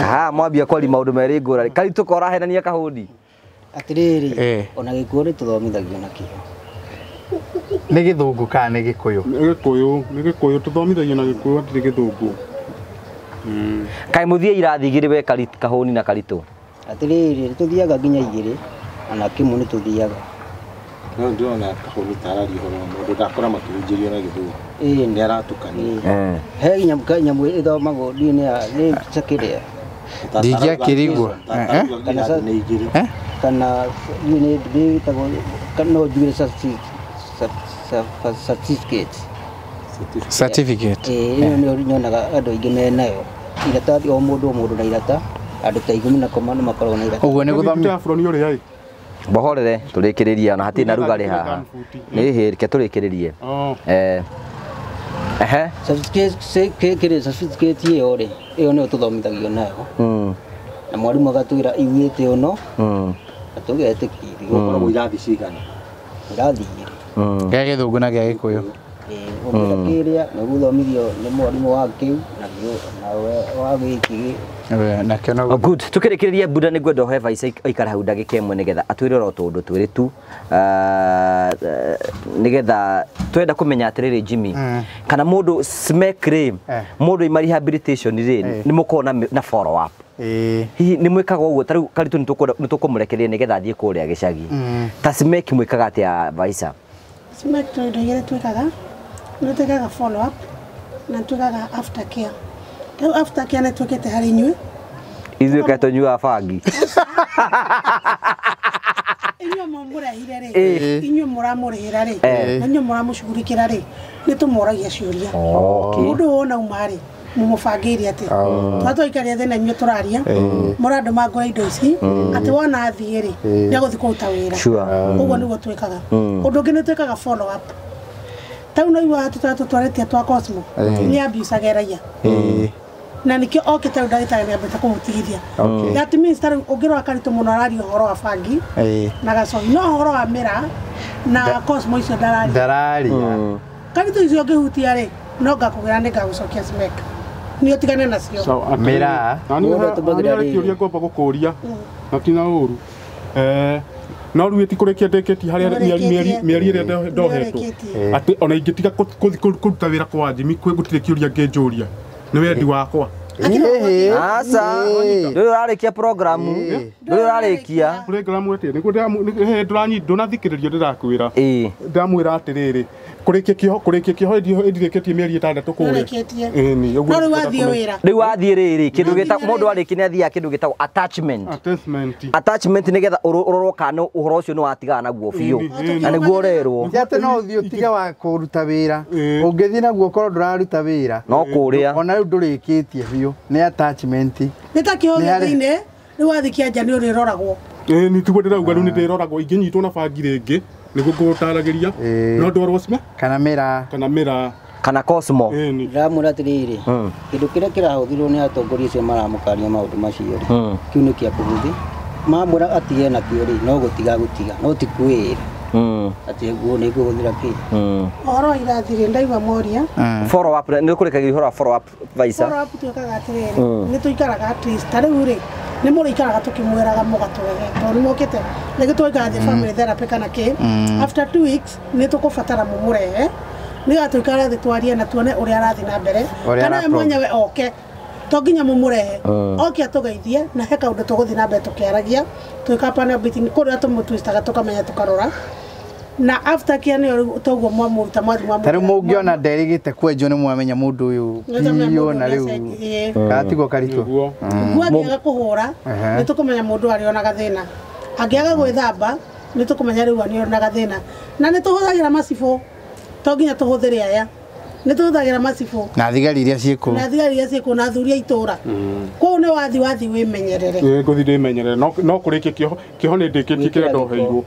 S1: Ha mwambia kwaria maũndũ merĩ ngũrani. Karitũ ko ũrahenania Kahũni?
S4: Atĩrĩrĩ, ona Gĩkũyũ nĩ tũthomithagio nakĩo.
S2: Nĩ Gĩthũngũ kana nĩ Gĩkũyũ?
S3: Nĩ Gĩkũyũ, nĩ Gĩkũyũ tũthomithagio na Gĩkũyũ hatirĩ Gĩthũngũ.
S1: Kaĩ mũthiĩ irathi igĩrĩ we Kahũni na Karitũ?
S4: Atĩrĩrĩ, tũthiaga nginya igĩrĩ ona kĩmwe nĩ tũthiaga.
S6: No ndĩrona Kahũni tararia ũhoro wa mũndũ ndakora makĩhunjĩrio na gĩthũngũ. Nĩ aratukania.
S4: He nyamũ ĩthomagwo nĩ kĩrĩa
S2: ndingĩakĩrigwo
S4: kana nĩ ĩtagwo no njuge certificate.
S2: Certificate.
S4: Ĩyo nĩyo nyonaga andũ aingĩ menayo. Iratathi o mũndũ na irata andũ ta 10 na koma nĩ makoragwo na iratathi.
S2: Ũguo nĩ gũthomia
S3: ũrĩa
S1: bohorere tũrĩkĩrĩrie ona hatirĩ na rugarĩ haha. Nĩ hĩ reke tũrĩkĩrĩrie. Ehe.
S4: Certificate ĩyo rĩ, ĩyo nĩyo tũthomithagio nayo. Na mwarimũ agatwĩra iguĩte ũno. Na tũgetĩkia.
S6: Gũkoragwo irathi cigana?
S4: Irathi igĩrĩ.
S2: Gĩa gĩthũngũ na gĩa gĩkũyũ.
S4: Ũngĩenda kĩrĩa nĩ ũgũthomithio nĩ mwarimũ wa kĩu nawe wa gĩkĩ.
S2: Nakĩo no
S1: good. Tukĩrĩkĩrĩria Buda nĩ ngwenda ũhe Vaica aikare hau ndagĩka ĩmwe nĩgetha atwĩre oro tũũndũ twĩrĩ tu nĩgetha twenda kũmenya atĩrĩrĩ Jimmy kana mũndũ SMEC rĩ mũndũ ima rehabilitation rĩ nĩ mũkoragwo na follow up. Hihi nĩ mwĩkaga ũguo ta rĩu Karitũ nĩ tũkũmũrekereria nĩgetha athiĩ kũrĩa gĩcagi. Ta SMEC mwĩkaga atĩa Vaica?
S7: SMEC tũndũ igĩrĩ twĩkaga nĩ twĩkaga follow up na twĩkaga after care. Rĩu after care nĩ twĩkĩte harĩ inyuĩ.
S1: Ithuĩ kaĩ tũnyuaga bangi.
S7: Inyuĩ mũmũrehire rĩ, inyuĩ mũramũrĩhĩra rĩ, na inyuĩ mũramũcugurikĩra rĩ, nĩ tũmũragia ciũria. Mũndũ wona uma rĩ, mũmũbangĩire atĩ twa twaikaria thĩ na inyuĩ tũraria, mũrandũma ngũre indo ici, atĩ wona athiĩ rĩ, nĩ egũthiĩ kũruta wĩra. Ũguo nĩguo twĩkaga. Ũndũ ũngĩ nĩ twĩkaga follow up. Tau no igua tũtwarĩtie twa Cosmo, nĩ abusaga raia. Na nikio okĩte rĩu ndagĩtarĩ nĩambĩte kũmũtigithia. That means ta rĩu ũngĩrora Karitũ mũno araria ũhoro wa bangi na gacohi, no ũhoro wa mĩraa na Cosmo icio ndararia.
S2: Ndararia.
S7: Karitũ icio ũngĩhutia rĩ, no ngakũgĩra nĩ ngagũcokia SMEC. Nĩ ũtigane nacio.
S2: Mĩraa.
S3: Na nĩ kĩũria ngomba gũkũria na ti na ũru. No rĩu ĩtikũrĩkia ndĩkĩtie harĩa mĩeri ĩrĩa ndohetwo atĩ ona ingĩtiga kũruta wĩra kwa Jimmy gũtirĩ kĩũria ngĩnjũria nĩ wendi wakwa.
S1: Aca ndũrĩ ũrarĩkia programu, ndũrĩ ũrarĩkia
S3: programu atĩ nĩguo ndũnathikĩrĩrio ndĩrakwĩra ndamwĩra atĩrĩrĩ kũrĩkia kĩoho ndirĩkĩtie mĩeri 6 kũrĩa.
S7: No rĩu wathiĩ wĩra.
S1: Rĩu wathiĩ rĩrĩ kĩndũ gĩtagwo mũndũ arĩkia nĩ athiaga kĩndũ gĩtagwo attachment. Attachment nĩgetha ũrorwo kana ũhoro ũcio nĩ watigana naguo biũ na nĩguo ũrerwo.
S2: Ti atĩ no ũthiĩ ũtige wa kũruta wĩra, ũngĩthiĩ naguo ũkorwo ndũraruta wĩra
S1: no kũrĩa
S2: ona rĩu ndũrĩkĩtie biũ nĩ attachment.
S7: Nĩ ta kĩoho gĩa thĩinĩ rĩu wathiĩ kĩanja nĩ ũrĩroragwo.
S3: Nĩ tiguo ndĩrauga rĩu nĩ ndĩroragwo ingĩnyitwo na bangi rĩngĩ nĩguo ngũtaragĩria no ndwarwo SMEC
S2: kana mĩraa
S3: kana mĩraa
S1: kana Cosmo.
S4: Ndĩramwĩra atĩrĩrĩ, kĩndũ kĩrĩa kĩrahũthĩrwo nĩ atongoria acio maramũkaria maũndũ macio rĩ, kĩu nĩ kĩa kũhũthĩ. Mamwĩra atige nakĩo rĩ, no gũtiga gũtiga, no ti kwĩĩra atĩ nguo nĩ ngũhũthĩra kĩ.
S7: Ũhoro wa irathi rĩ, ndaigua moria.
S1: Follow up nĩ kũrĩkagia ũhoro wa follow up Vaica.
S7: Follow up twĩkaga atĩrĩrĩ, nĩ tũikaraga at least ta rĩu rĩ, nĩ mũrĩikaraga tũkĩmwĩraga mũgatũrehe tondũ nĩ mokĩte rĩngĩ twaikara thĩ family therapy kana kĩ. After 2 weeks nĩ tũkũbatara mũmũrehe nĩgetha tũikare thĩ twarie na tuone ũrĩa arathiĩ na mbere kana we mwenyewe oke to nginya mũmũrehe oke atũgeithie na he kaũndũ tũgũthiĩ na mbere tũkĩaragia twĩka panel meeting kũrĩa tũmũtwistaga tũkamenya tũkarora na after kia nĩ toguo mwamũruta mwathi mwamũruta.
S2: Ta rĩu mũngĩona nderĩgĩte kwenjwo nĩ mwamenya mũndũ ũyũ biũ na rĩu gatigwo Karitũ.
S7: Nguo angĩaga kũhũra nĩ tũkũmenya mũndũ arĩonaga thĩna, angĩaga gwĩthamba nĩ tũkũmenya rĩu arĩonaga thĩna. Na nĩ tũhũthagĩra macibũ, to nginya tũhũthĩre aya, nĩ tũhũthagĩra macibũ
S2: na thigari iria ciĩkuo
S7: na thigari iria ciĩkuo na athuri a itũra. Kũu nĩ wathi wĩmenyerere.
S3: Ngũthiĩ ndĩmenyerere no kũrĩkia kĩoho nĩ ndĩkĩtie kĩrĩa ndoheirwo.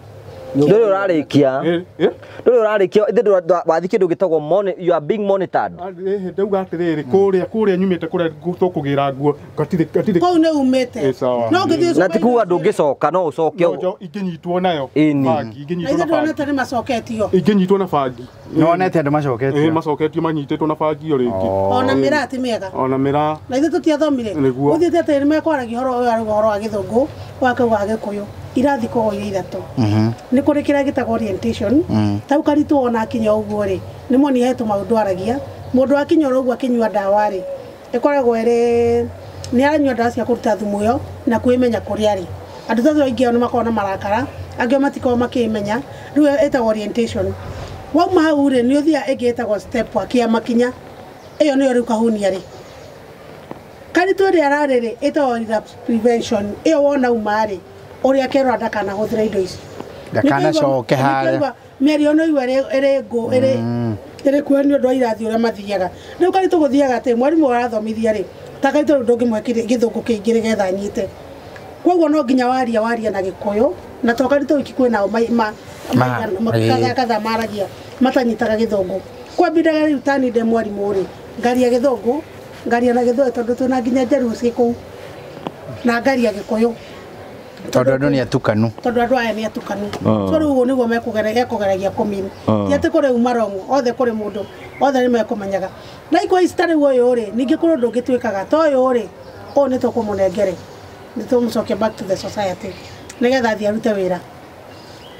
S1: Ndũrĩ ũrarĩkia. Ndũrĩ ũrarĩkia ithe wathi kĩndũ gĩtagwo you are being monitored.
S3: Ndauga atĩrĩrĩ kũrĩa nyumĩte kũrĩa tũkũgĩra nguo gatirĩ
S7: kũu nĩ umĩte. No ngĩthiĩ
S1: na ti kuga ndũngĩcoka no ũcoke
S3: ingĩnyitwo nayo bangi ingĩnyitwo na bangi.
S7: Ithe ndonete nĩ macoketio.
S3: Ingĩnyitwo na bangi.
S2: Nĩ wonete andũ macoketio.
S3: Macoketio manyitĩtwo na bangi o rĩngĩ.
S7: Ona mĩraa ti mĩega.
S3: Ona mĩraa.
S7: Na ithe tũtiathomire. Ũthiĩte atĩ nĩ mekwaragia ũhoro ũyũ ũhoro wa gĩthũngũ wa kau wa gĩkũyũ. Irathi kũgwo iria ithatũ. Nĩ kũrĩ kĩrĩa gĩtagwo orientation. Tau Karitũ ona akinya ũguo rĩ, nĩ muoni he tũmaũndũ aragia. Mũndũ akinya oro ũguo akĩnyua ndawa rĩ, Ĩkoragwo ĩrĩ nĩ aranyua ndawa cia kũruta thumu ĩyo na kwĩmenya kũrĩa arĩ. Andũ ta acio aingĩ ao nĩ makoragwo na marakara, angĩ o matikoragwo makĩmenya. Rĩu ĩyo ĩtagwo orientation. Wauma hau rĩ, nĩ ũthiaga ĩngĩ ĩtagwo step kĩa makinya. Ĩyo nĩyo rĩu kahunia rĩ. Karitũ ĩrĩa ararĩ rĩ, ĩtagwo relapse prevention. Ĩyo wona uma rĩ, ũrĩa akerwo ndakanahũthĩre indo ici.
S2: Ndakanacoke harĩa.
S7: Mĩario no igua ĩrĩ ngũ ĩrĩ kuo nĩ ũndũ wa irathi ũrĩa mathiaga. Rĩu karitũ gũthiaga atĩ mwarimũ arathomithia rĩ, ta karitũ rĩu ndũngĩmũhe gĩthũngũ kĩingĩ nĩgetha anyite. Koguo no nginya waria na Gĩkũyũ, na to karitũ wiki kwĩnao kadhaa maragia matanyitaga gĩthũngũ. Kwambindaga rĩu tani ndĩ mwarimũ rĩ, ngaria gĩthũngũ, ngaria na Gĩthweri tondũ twĩna nginya njaruo ciĩ kũu, na ngaria Gĩkũyũ.
S2: Tondũ andũ nĩ atukanu.
S7: Tondũ andũ aya nĩ atukanu. So rĩu ũguo nĩguo ekũgeragia kũmini. Ti atĩ kũrĩ uma wrong, othe kũrĩ mũndũ, othe nĩ mekũmenyaga. Na ikwa ici ta rĩu ũyũ rĩ, ningĩ kũrĩ ũndũ ũngĩ twĩkaga, ta ũyũ rĩ, ũyũ nĩ tũkũmũnengere, nĩ tũmũcokia back to the society nĩgetha athiĩ arute wĩra.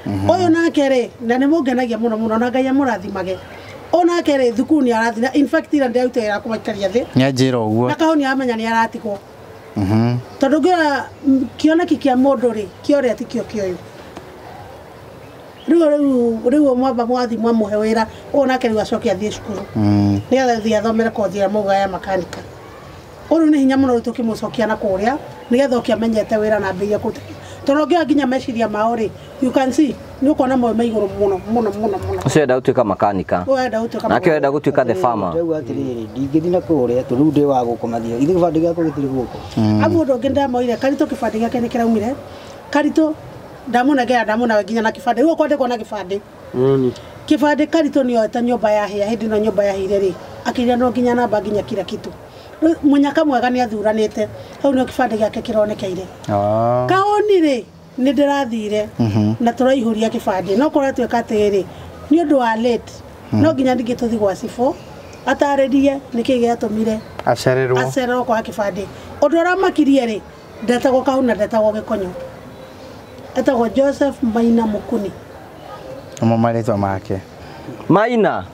S7: Ũyũ nake rĩ, na nĩ mũngenagia mũno mũno na Ngai amũrathimage. Ũyũ nake rĩ, thukuru nĩ arathiĩ, na in fact ira ndĩrarutire wĩra kũmaikaria thĩ.
S2: Nĩ anjĩra ũguo.
S7: Na kahũni amenya nĩ aratigwo. Tondũ ngĩona kĩoneki kĩa mũndũ rĩ, kĩa ũrĩa ti kĩo kĩa ũyũ. Rĩu mwamba mwathi mwamũhe wĩra, ũyũ nake rĩu acoke athiĩ cukuru. Nĩgetha athiĩ athomere kothi ĩrĩa maugaga ya makanika. Ũyũ nĩ hinya mũno rĩu tũkĩmũcokia na kũrĩa, nĩgetha oke amenyete wĩra na ambĩrĩrie kũruta. Tondũ ũngĩoya nginya meciria mao rĩ, you can see, nĩ ũkuona moyo me igũrũ mũno mũno mũno mũno.
S1: Ũcio enda gũtuĩka makanika.
S7: Ũyũ enda gũtuĩka
S1: Nake enda gũtuĩka the farmer.
S4: Ndauga atĩrĩrĩ, ndingĩthiĩ na kũrĩa tondũ rĩu ndĩ wa gũkũ mathiaga. Ithuĩ gĩbandĩ gĩakwa gĩtirĩ gũkũ.
S7: Amu ũndũ ũngĩ ndamoire, Karitũ kĩbandĩ gĩake nĩ kĩraumire. Karitũ ndamũnengera ndamũnawe nginya na kĩbandĩ. Rĩu ũkwandĩkwo na kĩbandĩ. Kĩbandĩ Karitũ nĩoete nyũmba ya hĩa, hĩndĩ ĩno nyũmba yahĩire rĩ, akĩriganĩrwo nginya namba nginya kila kitu. Rĩu mũnyaka mwega nĩ athuranĩte, hau nĩho kĩbandĩ gĩake kĩronekeire. Kaũni rĩ, nĩ ndĩrathire na tũraihũria kĩbandĩ. No kũratuĩka atĩrĩrĩ, nĩ ũndũ wa late, no nginya ningĩ tũthiĩ gwa cibũ, atarĩrie nĩkĩĩ gĩatũmire acererwo kwaga kĩbandĩ. Ũndũ ũrĩa makirie rĩ, ndetagwo Kahuna, ndetagwo Gĩkonyo. Etagwo Joseph Maina Mukuni.
S2: Nĩmo marĩtwa make.
S1: Maina?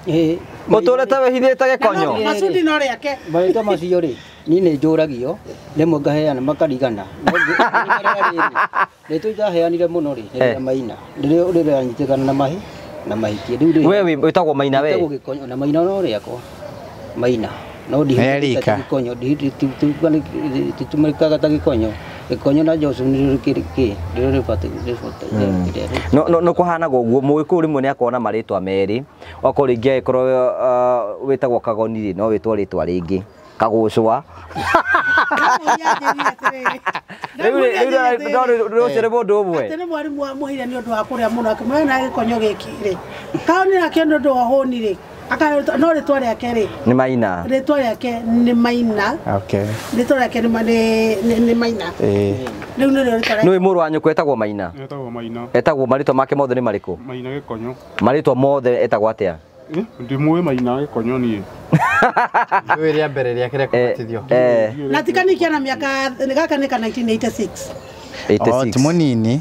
S1: Ũtũrĩte wĩhithĩte Gĩkonyo?
S7: Macudi no rĩake.
S4: Marĩtwa macio rĩ, niĩ nĩ njũragio, rĩmwe ngaheana makarigana. Rĩtwa itaheanire mũno rĩ, nĩ rĩa Maina. Rĩrĩa rĩranyitĩkana na mahi na mahikie. Rĩu rĩ,
S1: We wĩtagwo Maina we?
S4: Wĩtagwo Gĩkonyo, na Maina no rĩakwa. Maina. No ndihitĩte ta Gĩkonyo, nditũmĩkaga ta Gĩkonyo. Gĩkonyo na Joseph nĩ kĩ rĩrĩa rĩbatiĩ.
S1: No no kũhanaga ũguo, mũgĩkũyũ rĩmwe nĩ akoragwo na marĩtwa merĩ. Okorwo rĩngĩ agĩkorwo wĩtagwo Kagoni rĩ, no wĩtwo rĩtwa rĩngĩ. Kagũcũa. Rĩu ũcio nĩ mũndũ ũmwe.
S7: Atĩ nĩ mwarimũ amũheire nĩ ũndũ wa kũrĩa mũno, akĩmwĩra na Gĩkonyo gĩkĩ rĩ. Kaũni nake nĩ ũndũ wa hũni rĩ, no rĩtwa rĩake rĩ.
S1: Nĩ Maina.
S7: Rĩtwa rĩake nĩ Maina.
S2: Okay.
S7: Rĩtwa rĩake nĩ Maina. Rĩu nĩrĩo rĩtwa rĩake.
S1: Nĩũĩ mũrũ wa nyũkwa etagwo Maina?
S3: Etagwo Maina.
S1: Etagwo marĩtwa make mothe nĩ marĩkũ?
S3: Maina Gĩkonyo.
S1: Marĩtwa mothe etagwo atĩa?
S3: Ndimũĩ Maina Gĩkonyo niĩ.
S2: Rĩu rĩa mbere rĩake rĩa kũbatithio.
S7: Na tikanikia na mĩaka gaka nĩ ka 1986.
S1: 86.
S2: Ti mũnini.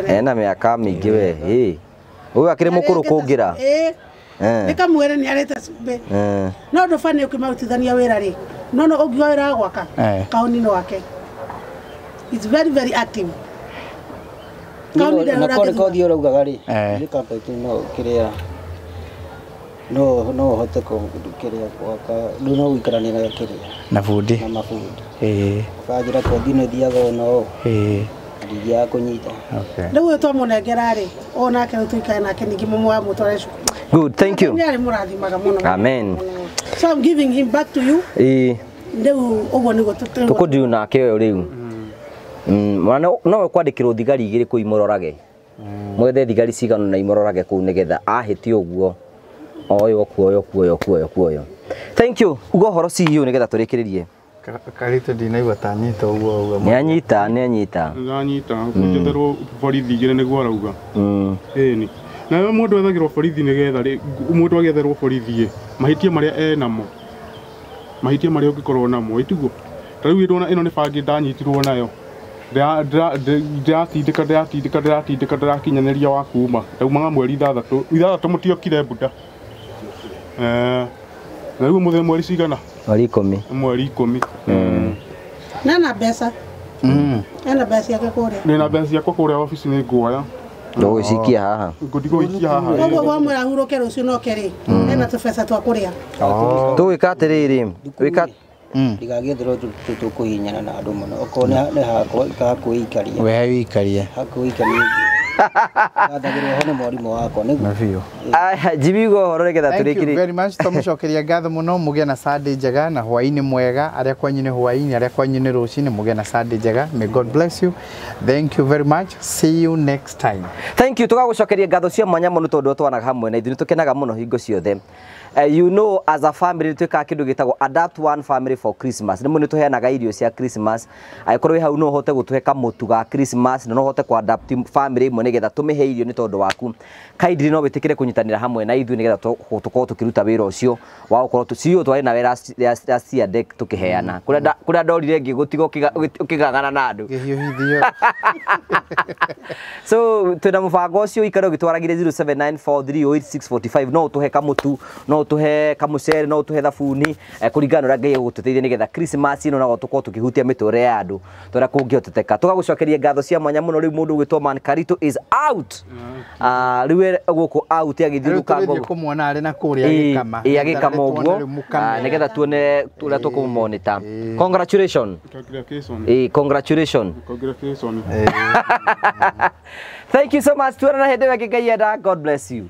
S1: Ena mĩaka mĩingĩ we. Ũyũ akĩrĩ mũkũrũ kũngĩra.
S7: Nĩ kamwĩre nĩ arĩte cumbĩ. No ũndũ bani ũkĩmarutithania wĩra rĩ, no no ũngiuga wĩra wa gwaka, kaũni-inĩ wake. It's very very active. Kaũni
S4: Na korĩ kothi ũraugaga rĩ, nĩ carpet no kĩrĩa no hote kĩrĩa gwaka, rĩu no gũikarania na kĩrĩa.
S2: Na bundi.
S4: Na mabundi. Ũkanjĩra kothi ĩno ĩthiaga ũũ na ũũ. Ndingĩaga kũnyita.
S7: Rĩu ũyũ twamũnengera rĩ, ũyũ nake rĩu tũikare nake ningĩ mũmũtware cukuru.
S1: Good, thank you.
S7: Nĩ arĩmũrathimaga mũno.
S1: Amen.
S7: So I'm giving him back to you. Rĩu ũguo nĩguo
S1: tũkũndiu nake ũyũ rĩu. No kwandĩkĩrwo thigari igĩrĩ kũu imũrorage. Mwethe thigari cigana na imũrorage kũu nĩgetha ahĩtie ũguo. Oyo kuoyo kuoyo kuoyo kuoyo. Thank you. Ugo horo CEO nĩgetha tũrĩkĩrĩrie.
S2: Karitũ ndinaigua ta anyita ũguo ũguo.
S1: Nĩ anyita, nĩ anyita.
S3: Nĩ anyita, kũnjetherwo borithi igĩrĩ nĩguo arauga. Ĩni. Na mũndũ ethagĩrwo borithi nĩgetha rĩ, mũndũ agĩetherwo borithi ĩ, mahĩtia marĩa enamo. Mahĩtia marĩa ũngĩkorwo namo, ĩtiguo. Ta rĩu ndona ĩno nĩ bangi ndanyitirwo nayo. Ndĩratindĩka ndĩratindĩka ndĩratindĩka ndĩrakinyanĩria wa kuma. Ndaumaga mweri ithathatũ. Ithathatũ mũtiokire mbuda. Na rĩu mũthenya mweri cigana?
S1: Mweri 10.
S3: Mweri 10.
S7: Na na mbeca. Ena mbeca ciake kũrĩa.
S3: Ndĩna mbeca ciakwa kũrĩa obici nĩ nguoya.
S1: Ndũgũcikia haha.
S3: Ngũndigũikia haha.
S7: Koguo wamwĩra hurũke rũciũ no kerĩ. Ena tũbeca twa kũrĩa.
S1: Tũgwĩka atĩrĩrĩ, wĩka
S4: Ndigagĩetherwo tũkũhinyana na andũ mũno. Okorwo nĩ hakwa hakuĩikaria.
S2: We wĩikarie.
S4: Hakuĩikaria. Gathagĩrwo ho nĩ mwarimũ wakwa nĩguo.
S2: Na biũ.
S1: Jimmy ugo ũhoro nĩgetha
S2: Thank you
S1: tũrĩkĩrĩrie.
S2: very much. Twamucokeria ngatho mũno, mũgĩe na Sunday njega na hwaĩ-inĩ mwega. Arĩa kwanyu nĩ hwaĩ-inĩ, arĩa kwanyu nĩ rũcinĩ, mũgĩe na Sunday njega. May God bless you. Thank you very much. See you next time.
S1: Thank you. Tũgagũcokeria ngatho cia mwanya mũno tondũ twanaga hamwe na ithuĩ nĩ tũkenaga mũno hingo ciothe. You know, as a family twĩkaga kĩndũ gĩtagwo adapt one family for Christmas. Nĩ mũno tũheanaga irio cia Christmas. Angĩkorwo wĩ hau no ũhote gũtũhe kamũtu ga Christmas na no ũhote kũ adapt family ĩmwe nĩgetha tũmĩhe irio nĩ tondũ waku. Kindly no wĩtĩkĩre kũnyitanĩra hamwe na ithuĩ nĩgetha tũkorwo tũkĩruta wĩra ũcio wa gũkorwo CEO twarĩ nawe last year deck tũkĩheana. Kũrĩa ndorire ngĩgũtiga ũkĩgagana na andũ.
S2: Ngĩhiũhithio.
S1: So twĩna mũbango ũcio ũikare ũgĩtwaragire 0794308645 no ũtũhe kamũtu, no ũtũhe kamũcere, no ũtũhe thabuni, kũringana na ũrĩa Ngai egũgũtũteithia nĩgetha Christmas ĩno nago tũkorwo tũkĩhutia mĩtũrĩre ya andũ tũrĩa kũngĩhoteteka. Tũgagũcokeria ngatho cia mwanya mũno. Rĩu mũndũ ũgwĩtwo Man Karito is out. Rĩu gũkũ out agĩthiũrũrũka
S2: Rĩu tũgĩthiĩ kũmuona arĩ na kũrĩa agĩkama.
S1: Ĩĩ agĩkama ũguo nĩgetha tuone ũrĩa tũkũmũmonita. Congratulations.
S3: Congratulations.
S1: Congratulations.
S3: Congratulations.
S1: Thank you so much. Tuonana hĩndĩ ĩyo ĩngĩ Ngai enda. God bless you.